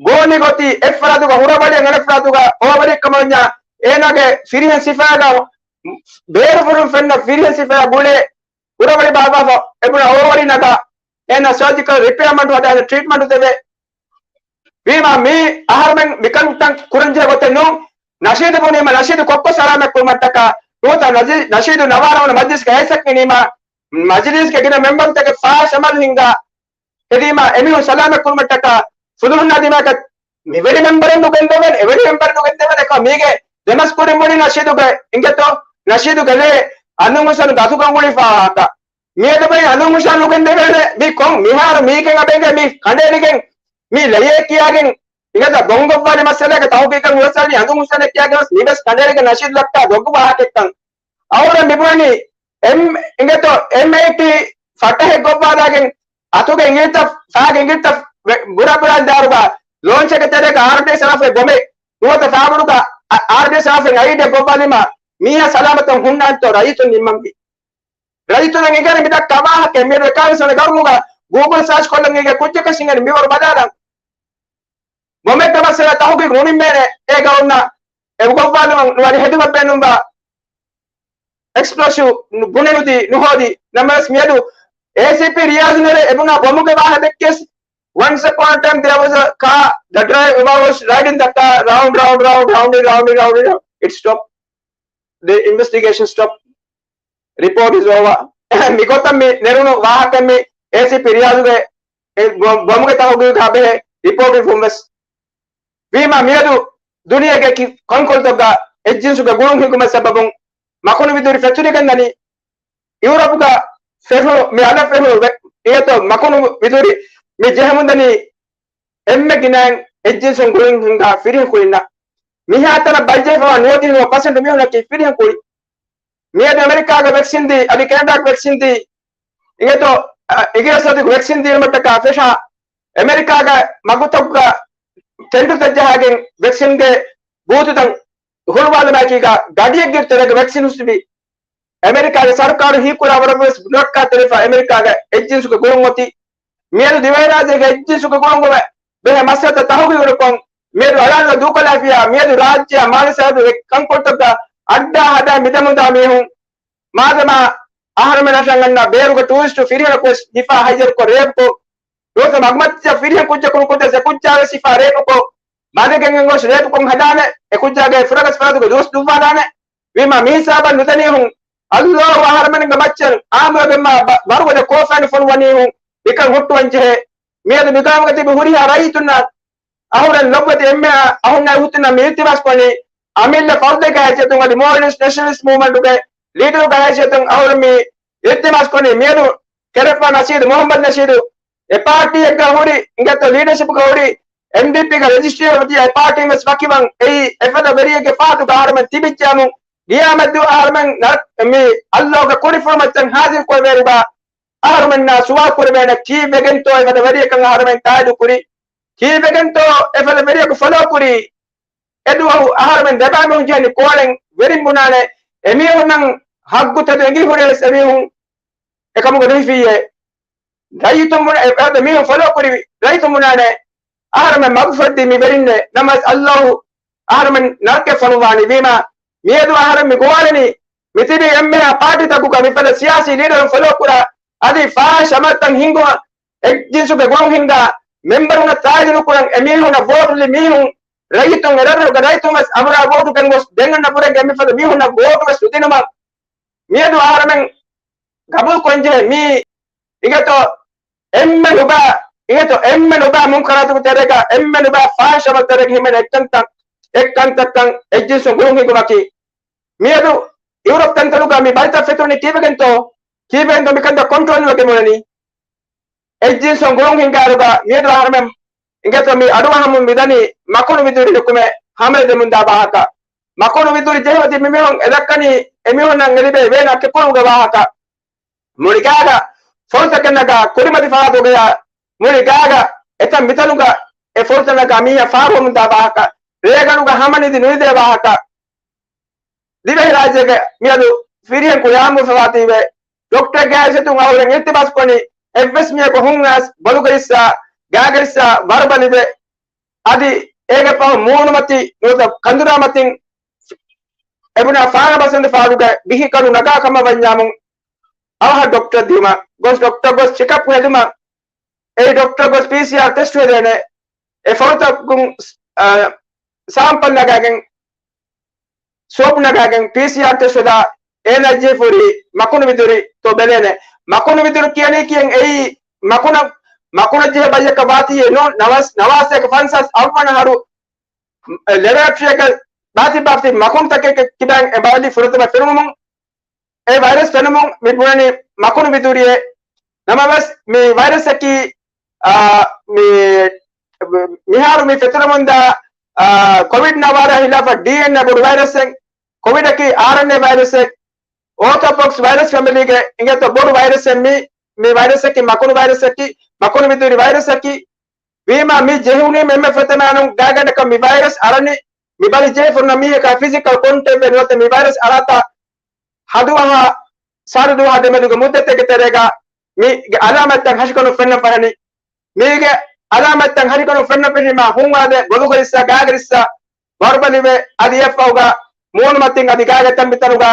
ގޯނި ގޮތީ އެއްފަރާތުގަ ހުރަބަލި އަނެއްފަރާތުގަ އޯވަރީ ކަމަށް ވަންޏާ، އޭނާގެ ފިރިހެން ސިފައިގަ ބޭރުފުޅުން ފެންނަ ފިރިހެން ސިފައި ގުޅޭ ހުރަބަލި ބާއްވާފަ އެބުނާ އޯވަރީ ނަގާ، އޭނާ ސަރޖިކަލް ރިޕެއަރމަންޓް ހަދާނެ ޓްރީޓްމަންޓް ދެވޭ. ވީމާ މީ އަހަރުމެން މިކަންތައް ކުރަންޖެހޭ ގޮތެއް ނޫން. ނަޝީދު ބުނީމަ ނަޝީދު ކޮއްކޮ ސަލާމަތް ކުރުމަށްޓަކާ ނުވަތަ ނަޝީ-، ނަޝީދު ނަވާރަ ވަނަ މަޖިލިސްގެ ހައިސަކް ނިނީމާ، މަޖިލިސްގެ ގިނަ މެމްބަރުންތަކެއް ފާސް އަމަލު ހިންގާ ހެދީމާ، އެމީހުން ސަލާމަތް ކުރުމަށްޓަކާ ފުލުހުންނާ ދިމާކަށް މިވެނި މެމްބަރެއް ނުގެންދެވެން، އެވެނި މެމްބަރެއް ނުގެންދެވެން. އެކަމަ މީގެ ދެމަސް ކުރިން ބުނި ނަޝީދުގެ އިނގޭތޯ، ނަޝީދުގެ ލޭ އަނދުން ހުސަނު ގަތުގަން ގުޅިފާ ހާކަ. މިއަދު ބައި އަނދުން ހުސަން ނުގެންދެވޭނެ. މީ ކޮން މިހާރު މީގެން އަބެންގެ މި ކަނޑޭރިގެން މި ލެޔޭ ކިޔާގެން އިނގޭތޯ ބޮންގޮއްވާލި މައްސަލައެއްގެ ތަހުގީގަށް ހުވަސްއަޅި އަނދުން ހުސަނެއް ކިޔާގެން ވެސް މިވެސް ކަނޑޭރިގެން ނަޝީދު ދައްކާ ދޮގު ވާހަކައެއްކަން. އަހުރެން މިބުނަނީ އެމް-، އިނގޭތޯ އެމްއައިޓީ ފައްޓަހެއް ގޮއްވާލާގެން އަތުގެ އިނގިލިތައް ފާގެ އިނގިލިތައް ވެ-، ބުރާ ބުރާ ދާރުގަ ލޯންޗެއްގެ ތެރޭގަ އާރްޑީއެސް އަރާފައި ބޮމެއް ނުވަތަ ފާބުރުގަ އަ-، އާރްޑީއެސް އަރާފައި އައިޑިއާ ގޮއްވާލީމަ މީހާ ސަލާމަތަށް ހުންނާނެތޯ ރައްޔިތުން ނިންމަންވީ. ރައްޔިތުން އިނގޭނެ މިދައްކާ ވާހަކަ މިއަދު އެކާވީސް ވަނަ ގަރުނުގަ ގޫގުލް ސާޗް ކޮށްލަން އިނގޭ ކުއްޖަކަށް އިނގޭނެ މިވަރު ބަލާލަން. ބޮމެއްގެ މައްސަލަ ތަހުގީގު ނުނިންމޭނެ އެ ގަރުންނަށް އެ ގޮއްވާލުމަށް ނުވަނީ ހެދުމަށް ބޭނުންވާ އެކްސްޕްލޯސިވް ބުނެލުދީ ނުހޯދި. ނަމަވެސް މިއަދު އޭސީޕީ ރިޔާޒު ނެރެ އެބުނާ ބޮމުގެ ވާހަ ދެއްކިޔަސް، once upon a time there was a car, the driver was riding the car round, round, round, round, round, round, round. It stopped. The investigation stopped. Report is over. މިގޮތަށް މި ނެރުނު ވާހަކަ މި އޭސީޕީ ރިޔާޒުގެ އެ ބޮ-، ބޮމުގެ ތަހުގީގާ ބެހޭ ރިޕޯޓް ވެސް ވީމާ މިއަދު ދުނިޔޭގެ ކި-، ކަންކޮޅުތަކުގަ އެއްޖިންސުގެ ގުޅުން ހިނގުމަށް ސަބަބުން މަކުނު ވިދުރި ފެތުރިގެންދަނީ. ޔޫރަޕުގަ ފެށު-، މި އަލަށް ފެށު ވެ-، އިނގޭތޯ މަކުނު ވިދުރި މި ޖެހެމުންދަނީ އެންމެ ގިނައިން އެއްޖިންސުން ގުޅުން ހިންގާ ފިރިހެން ކުޅިންނަށް. މިހާތަނަށް ބައްޖެހިފަވާ ނުވަދިހަ ނުވަ ޕަސެންޓް މީހުންނަކީ ފިރިހެން ކުޅި. މިއަދު އެމެރިކާގެ ވެކްސިން ދީ، އަދި ކެނެޑާގެ ވެކްސިން ދީ، އިނގޭތޯ، އަ، އިނގިރޭސި ވެކްސިން ދީނުމަށްޓަކާ ފެށާ، އެމެރިކާގެ މަގުތަކުގަ ޓެންޓުތައް ޖަހާގެން ވެކްސިންގެ ބޫތުތައް ހުޅުވާލުމާއެކީގަ ގަޑިއެއްގެ ތެރޭގަ ވެކްސިން ހުސްވި. އެމެރިކާގެ ސަރުކާރު ހީކުރާ ވަރަށްވެސް ބުނައްކާތެރިފަ އެމެރިކާގެ އެއްޖިންސުގެ ގުޅުން އޮތީ. މިއަދު ދިވެހިރާއްޖޭގެ އެއްޖިންސުގެ ގުޅުންގަ ބެހޭ މައްސަލަތައް ތަހުގީގުކޮށް، މިއަދު އަޅާނު ދޫކޮށްލާފިޔާ، މިއަދު ރާއްޖެއާ މާލެ ސަރަހައްދު އެ ކަންކޮޅުތަކަށް އައްޑާ ހަދާ މިދަމުންދާ މީހުން، މާދަމާ އަހަރުމެން އަށް އަންނަ ބޭރުގެ ޓޫރިސްޓު ފިރިހެނަކު ވެސް ހިފާ ހައްޔަރުކޮށް ރޭޕްކޮށް، ނުވަތަ މަގުމަތިއްޔަށް ފިރިހެން ކުއްޖަކު ނުކުތެސް އެ ކުއްޖާ ވެސް ހިފާ ރޭޕްކޮށް، މަގެއް ގެންގޮސް ރޭޕްކޮށް ހަދާނެ، އެ ކުއްޖާގެ ފުރަގަސް ފަރާތުގެ ދުވަސް ދުއްވާލާނެ. ވީމާ މިހިސާބަށް ނުދަނީހުން، އައްލާހު އަހަރުމެންގެ މައްޗަށް އާންމުވެގެންމާ ވަރުގަދަ ކޯފާނި ފޮނުވަނީހުން މިކަން ހުއްޓުވަންޖެހޭ. މިއަދު މިގާމުގަ ތިބި ހުރިހާ ރައްޔިތުންނަށް އަހުރެން ލޮބުވެތި އެންމެހާ އަހުންނާ ހުއްޓުންނަށް މި އިލްތިމާސް ކުރަނީ، އަމިއްލަ ފަރުދެއްގެ ހައިސިއްޔަތުން އަދި މޯލްޑިވްސް ނެޝަނަލިސްޓް މޫވްމަންޓުގެ ލީޑަރުގެ ހައިސިއްޔަތުން އަހުރެން މި އިލްތިމާސް ކުރަނީ، މިއަދު ކެރެފާ ނަޝީދު، މުހައްމަދު ނަޝީދު އެ ޕާޓީއެއްގަ ހުރި، އިނގޭތޯ ލީޑަޝިޕްގަ ހުރި، އެމްޑީޕީގަ ރެޖިސްޓްރީ ވެފަ ތިޔަ އެ ޕާޓީން ވެސް ވަކިވަން އެއީ އެފަދަ ވެރިއެއްގެ ފަހަތުގަ އަހަރެމެން ތިބިއްޖާމު، ގިޔާމަތްދުވަހު އަހަރެމެން ނަރ-، މި އައްލާހުގެ ކުރިފުރިމައްޗަށް ހާޒިރު ކުރެވޭނެބާ؟ އަހަރުމެންނާ ސުވާލު ކުރެވޭނެ، ކީއްވެގެންތޯ އެފަދަ ވެރިޔަކަށް އަހަރުމެން ތާއީދު ކުރީ؟ ކީއްވެގެންތޯ އެފަދަ ވެރިޔަކު ފޮލޯ ކުރީ؟ އެދުވަހު އަހަރުމެން ދެބައިމީހުން ޖެހެނީ ކޯޅެން ވެރިން ބުނާނެ، އެމީހުންނަށް ހައްގު ތެދު އެނގި ހުރެވެސް އެމީހުން އެކަމުގަ ނުހިފިއްޔޭ. ރައްޔިތުން ބުނާ، އެ، އެ، މީހުން ފޮލޯ ކުރި ރައްޔިތުން ބުނާނެ، އަހަރުމެން މަގުފައްދީ މި ވެރިންނޭ، ނަމަވެސް އައްލާހު އަހަރުމެން ނަރަކައަށް ފޮނުއްވާނީ. ވީމާ މިއަދު އަހަރެން މި ގޮވާލަނީ، މިތިބީ އެންމެހާ ޕާޓީތަކުގަ މިފަދަ ސިޔާސީ ލީޑަރުން ފޮލޯ ކުރާ، އަދި ފާހިޝް އަމަލުތައް ހިންގުމަށް އެއްޖިންސުގެ ގުޅުން ހިންގާ، މެމްބަރުންނަށް ތާއީދު ނުކުރަން، އެމީހުންނަށް ވޯޓު ލިބި މީހުން، ރައްޔިތުން އެރަށްރަށުގެ ރައްޔިތުން ވެސް އަބުރާ ވޯޓު ގެންގޮސް ދެން އަންނަ ބުރެއްގެ މިފަދަ މީހުންނަށް ވޯޓު ވެސް ނުދިނުމަށް މިއަދު އަހަރެމެން ގަބޫލުކޮށްޖެހޭ. މީ އިނގޭތޯ އެންމެ ނުބާ، އިނގޭތޯ އެންމެ ނުބާ މުންކަރާތުގެ ތެރޭގަ، އެންމެ ނުބާ ފާހިޝް އަމަލު ތެރޭގަ ހިމެނޭ އެއްކަންތައް، އެއްކަންތައްކަން އެއްޖިންސުން ގުޅުން ހިންގުމަކީ. މިއަދު ޔޫރަޕް ތަންތަނުގަ މި ބަލިތައް ފެތުނީ ކީއްވެގެންތޯ؟ ކީއްވެގެންތޯ މިކަންތައް ކޮންޓްރޯލް ވެގެން އުޅެނީ؟ އެއްޖިންސުން ގުޅުން ހިންގާއިރުގަ މިއަދު އަހަރެމެން އިނގޭތޯ މި އަޑުއަހަމުން މިދަނީ މަކުނު ވިދުރި ނުކުމެ ހަމަލަ ދެމުންދާ ވާހަކަ. މަކުނު ވިދުރި ޖެހި އޮތީ މި މީހުން އެ ދައްކަނީ އެ މީހުންނަށް އެ ލިބޭ ވޭން އަތްކެކުޅުމުގެ ވާހަކަ. މުޅި ގާގަ ފޮޅުތަކެއް ނަގާ ކުރިމަތި ފަރާތުގަޔާ މުޅި ގާގަ އެތަން މިތަނުގަ އެ ފޮޅުތައް ނަގާ މީހާ ފާރުވަމުންދާ ވާހަކަ. ރޭގަނޑުގަ ހަމަނިދި ނުނިދޭ ވާހަކަ. ދިވެހިރާއްޖޭގެ މިއަދު ފިރިހެން ކުޅި އާއްމުވެފަވާތީވެ، ޑޮކްޓަރ ގާތް އިއްޒަތުން އަހުރެން އިލްތިމާސް ކުރަނީ އެއްވެސް މީހަކު ހުން އައިސް ބޮލުގަ އިއްސާ، ގާގަ އިއްސާ، ވަރުބަލިވެ، އަދި އޭގެ ފަހު މޫނުމަތި ނުވަތަ ކަނދުރާމަތިން އެބުނާ ފާނަ ބަސަނދަ ފާޑުގަ ބިހި ކަނު ނަގާ ކަމަށް ވަންޏާމުން އަވަހަށް ޑޮކްޓަރ ދިޔުމަށް ގޮސް، ޑޮކްޓަރ ގޮސް ޗެކަޕް ހެދުމަށް އެ ޑޮކްޓަރ ގޮސް ޕީސީއާރް ޓެސްޓް ހެދޭނެ. އެ ފޮޅުތަކުން، އާ، ސާމްޕަލް ނަގާގެން، ސްވާބް ނަގާގެން ޕީސީއާރް ޓެސްޓް ހެދާ އޭނާ ޖެހިފަހުރި މަކުނު ވިދުރިތޯ ބެލޭނެ. މަކުނު ވިދުރު ކިޔަނީ ކިޔަން އެއީ މަކުނަށް، މަކުނަށް ޖެހޭ ބައްޔަކަށް ވާތީއެއް ނޫން. ނަވާސް، ނަވާސް އެކު ފަންސާސް އަށްވަނަ އަހަރު ލެބޯރެޓަރީއަކަށް ބާތި ބާތި މަކުނުތަކެއްގެ ކިބައިން އެ ބައިލި ފުރަތަމަ ފެނުމުން، އެ ވައިރަސް ފެނުމުން މި ބުނަނީ މަކުނު ވިދުރިއޭ. ނަމަވެސް މި ވައިރަސްއަކީ، އާ، މި، މިހާރު މި ފެތުރަމުންދާ، އާ، ކޮވިޑް ނަވާރާ ހިލާފަށް ޑީއެންއޭ ބޮޑު ވައިރަސެއް، ކޮވިޑަކީ އާރްއެންއޭ ވައިރަސެއް، އޯތޯޕޮކްސް ވައިރަސް ފެމިލީގެ އިނގޭތޯ ބޮޑު ވައިރަސެއް މި، މި ވައިރަސަކީ މަކުނު ވައިރަސަކީ، މަކުނު ވިދުރި ވައިރަސަކީ. ވީމާ މި ޖެހުނީ އެންމެ ފުރަތަމަ ގާގަނޑަކަށް މި ވައިރަސް އަރަނި، މި ބަލި ޖެހިފަ ހުންނަ މީހަކާ ފިޒިކަލް ކޮންޓެކްޓް ނުވަތަ މި ވައިރަސް އަރާތާ ހަ ދުވަހާ ސާދަ ދުވަހާ ދެމެދުގެ މުއްދަތެއްގެ ތެރޭގަ މީގެ އަލާމަތްތައް ހަށިގަނޑު ފެންނަ ފަހަނި. މީގެ އަލާމަތްތައް ހަށިގަނޑު ފެންނަ ފެނީމާ ހުންވާދެ ބޮލުގަ އިއްސާ ގާގަ އިއްސާ ވަރުބަލިވެ އަދި އެއަށްފަހުގަ މޫނުމަތިން އަދި ގާގެ ތަނބިތަނުގަ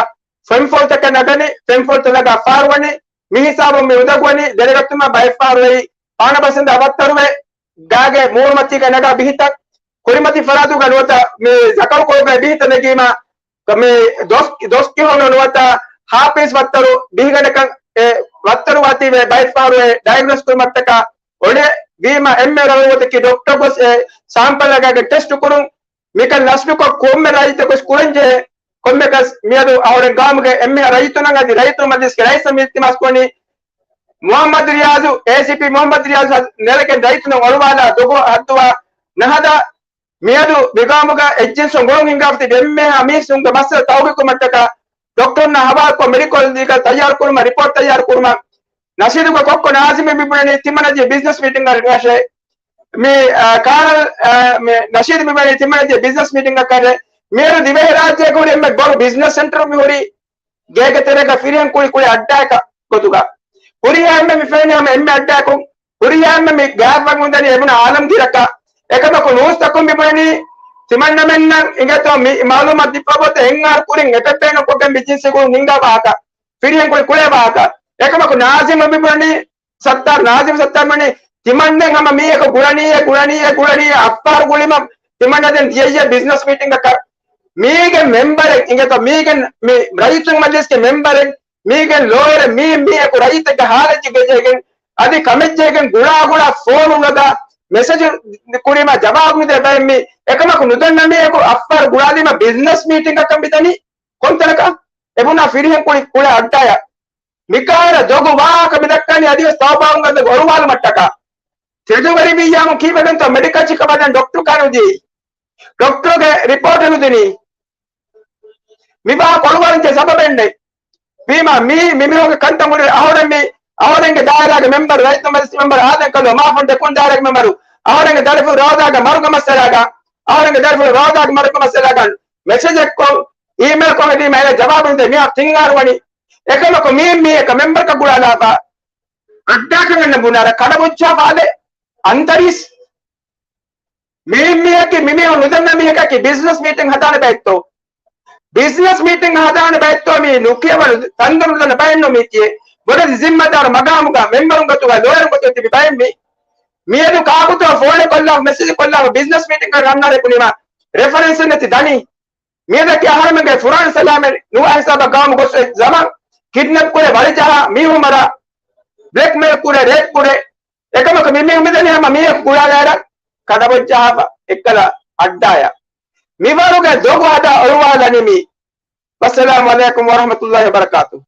ފެންފޮޅުތަކެއް ނަގަނީ، ފެންފޮޅުތައް ނަގާ ފާރުވަނީ. މި ހިސާބުން މި އުނދަގޫވަނީ ދެރަގަތުމަށް ބައެއްފަހަރު އެއީ ފާނަ ބަސަނދާ ވައްތަރުވެ ގާގެ މޫނުމަތީގަ ނަގާ ބިހިތައް ކުރިމަތި ފަރާތުގަ ނުވަތަ މި ޒަކަރު ކޮޅުގަ ބިހިތައް ނެގީމަ މި ދޮސް، ދޮސް ކިހޮނު ނުވަތަ ހާޕީސް ވައްތަރު ބިހިގަނޑަކަށް އެ ވައްތަރު ވާތީވެ ބައެއްފަހަރު އެ ޑަޔަގްނޯސް ކުރުމަށްޓަކާ އޮޑެ ވީމަ އެންމެ ރަނގަޅު ގޮތަކީ ޑޮކްޓަރ ގޮސް އެ ސާމްޕަލް ނަގާގެން ޓެސްޓު ކުރުން. މިކަން ލަސްނުކޮށް ކޮންމެ ރައްޔިތަކު ވެސް ކުރަންޖެހޭ. ކޮންމެކަސް މިއަދު އަހުރެން ގައުމުގެ އެންމެހާ ރައްޔިތުންނަށް އަދި ރައްޔިތުން މަޖިލިސްގެ ރައީސަށް މި އިލްތިމާސް ކުރަނީ މުހައްމަދު ރިޔާޒު، އޭސީޕީ މުހައްމަދު ރިޔާޒު ނެރެގެން ރައްޔިތުންނަށް އޮޅުވާލާ ދޮގު ހައްދުވާ ނަހަދާ މިއަދު މިގައުމުގަ އެއްޖިންސުން ގުޅުން ހިންގާފަ ތިބި އެންމެހާ މީސްނުންގެ މައްސަލަ ތައުގިކުމަށްޓަކާ ޑޮކްޓަރުންނާ ހަވާލުކޮށް މެޑިކަލް ލީގަލް ތައްޔާރުކުރުމަށް ރިޕޯޓް ތައްޔާރުކުރުމަށް ނަޝީދުގެ ކޮއްކޮ ނާޒިމް މިބުނަނީ ތިމަނަޖީ ބިޒްނަސް މީޓިންގަށް ރަށޭ. މި، އާ، ކާރަލް، އާ، މި ނަޝީދު މިބުނަނީ ތިމަނަޖީ ބިޒްނަސް މީޓިންގަކަށް ރޭ. މިއަދު ދިވެހިރާއްޖޭގަ ހުރި އެންމެ ބޮޑު ބިޒްނަސް ސެންޓަރު މި ހުރީ ގޭގެ ތެރޭގަ ފިރިހެން ކުޅި ކުޅި އައްޑާއަކަށް ގޮތުގަ. ހުރިހާ އެންމެ މި ފެންނަ ހަމަ އެންމެ އައްޑާއަކުން ހުރިހާ އެންމެ މި ގާތްވަން އުނދަނީ އެބުނާ އާލަމްގީރަކަށް. އެކަމަކު ނޫސްތަކުން މިބުނަނީ ތިމަންނަމެންނަށް އިނގޭތޯ މި މައުލޫމާތު ދިއްވާފަ އޮތޭ އެންއާރް ކުރިން އެ ޕެޕޭނު ކޮށްގެން މި ޖިންސީ ގުޅުން ހިންގާ ވާހަކަ، ފިރިހެން ކުޅި ކުޅޭ ވާހަކަ. އެކަމަކު ނާޒިމް މިބުނަނީ ސައްތާރު، ނާޒިމް ސައްތާރު މިބުނަނީ ތިމަންނަ ހަމަ މީހަކު ގުޅަނީއޭ، ގުޅަނީއޭ، ގުޅަނީއޭ، އައްފާރު ގުޅިމަ ތިމަންނަ ދެން ދިޔައީ ބިޒްނަސް މީޓިންގަކަށް. މީގެ މެމްބަރެއް އިނގޭތޯ މީގެ މި ރައްޔިތުން މަޖިލިސްގެ މެމްބަރެއް މީގެ ލޯޔަރެއް މީ މީހަކު ރައްޔިތެއްގެ ހާލަތް ޖެހިގެން އަދި ކަމެއްޖެހިގެން ގުޅާ ގުޅާ ފޯނު ނަގާ މެސެޖު ކުރީމާ ޖަވާބު ނުދޭ ބައެއް މީ އެކަމަކު ނުދަންނަ މީހަކު އައްފާރު ގުޅާލީމަ ބިޒްނަސް މީޓިންގަކަށް މިދަނީ ކޮންތަނަކަށް؟ އެބުނާ ފިރިހެން ކުޅި ކުޅެ އައްޑާޔަށް. މިކަހަލަ ދޮގު ވާހަކަ މިދައްކަނީ އަދިވެސް ތައުބާވުން ގަދަ އޮޅުވާލުމަށްޓަކާ. ތެދުވެރިވިއްޔާމު ކީއްވެގެންތޯ މެޑިކަލް ޗެކަޕް ހަދަން ޑޮކްޓަރު ކާނުދީ؟ ޑޮކްޓަރުގެ ރިޕޯޓެއް ނުދިނީ. މި ވާހަކަ އޮޅުވާލަންޖެހޭ ސަބަބެއްނެތް. ވީމާ މީ މިމީހުންގެ ކަންތައް ހުރި އަހުރެން މި އަހުރެންގެ ދާއިރާގެ މެމްބަރު، ރައްޔިތު މަޖިލިސް މެމްބަރު އާދަން ކަލޯ މާފަން ދެކުން ދާއިރާގެ މެމްބަރު، އަހުރެންގެ ދަރިފުޅު ރޯދާގެ މަރުގެ މައްސަލާގަ، އަހުރެންގެ ދަރިފުޅު ރޯދާގެ މަރުގެ މައްސަލާގަ މެސެޖެއްކޮށް، އީމެއިލްކޮށް ހެދީމަ އޭނަ ޖަވާބު ނުދޭ މީހާ ތިން އަހަރު ވަނީ. އެކަމަކު މީ މީހަކަށް މެމްބަރަކަށް ގުޅާލާފަ އައްޑާކަން އަންނަ ބުނާރަ ކަޑަބުއްޖާ ފާލެ އަންތަރީސް. މި މީހަކީ މި މީހުން ނުދަންނަ މީހަކަކީ ބިޒްނަސް މީޓިން ހަދާނެ ބައެއްތޯ؟ ބިޒްނަސް މީޓިން ހަދާނެ ބައެއްތޯ މީ ނުކިޔަވަނު ތަންދޮރު ނުދަންނަ ބައެއްނު މީތިއޭ. ބޮޑެތި ޒިންމަދާރު މަގާމުގަ މެމްބަރުން ގޮތުގަ ލޯޔަރުން ގޮތުގަ ތިބި ބައެއް މީ. މިއަދު ކާކުތޯ ފޯނެއް ކޮށްލާފަ މެސެޖެއް ކޮށްލާފަ ބިޒްނަސް މީޓިންގަ ރަންނާރެ ބުނީމަ ރެފަރެންސެއް ނެތި ދަނީ. މިއަދަކީ އަހަރެމެންގެ ފުރާނަ ސަލާމެއް ނުވާ ހިސާބަށް ގައުމު ގޮސް ޒަމާން ކިޑްނެޕް ކުރެ ވަޅިޖަހާ މީހުން މަރާ ބްލެކްމެއިލް ކުރެ ރޭޕް ކުރެ އެކަމަކު މި މީހުން މިދަނީ ހަމަ މީހަކު ގުޅާލާއިރަށް ކަޑަބޮއްޖާފަ އެއްކަލަ އައްޑާޔަށް. މިވަރުގެ ދޮގު ހަދާ އޮޅުވާލަނީ މީ. ވައްސަލާމު ޢަލައިކުމް ވަރަޙްމަތުﷲި ވަބަރަކާތުހު.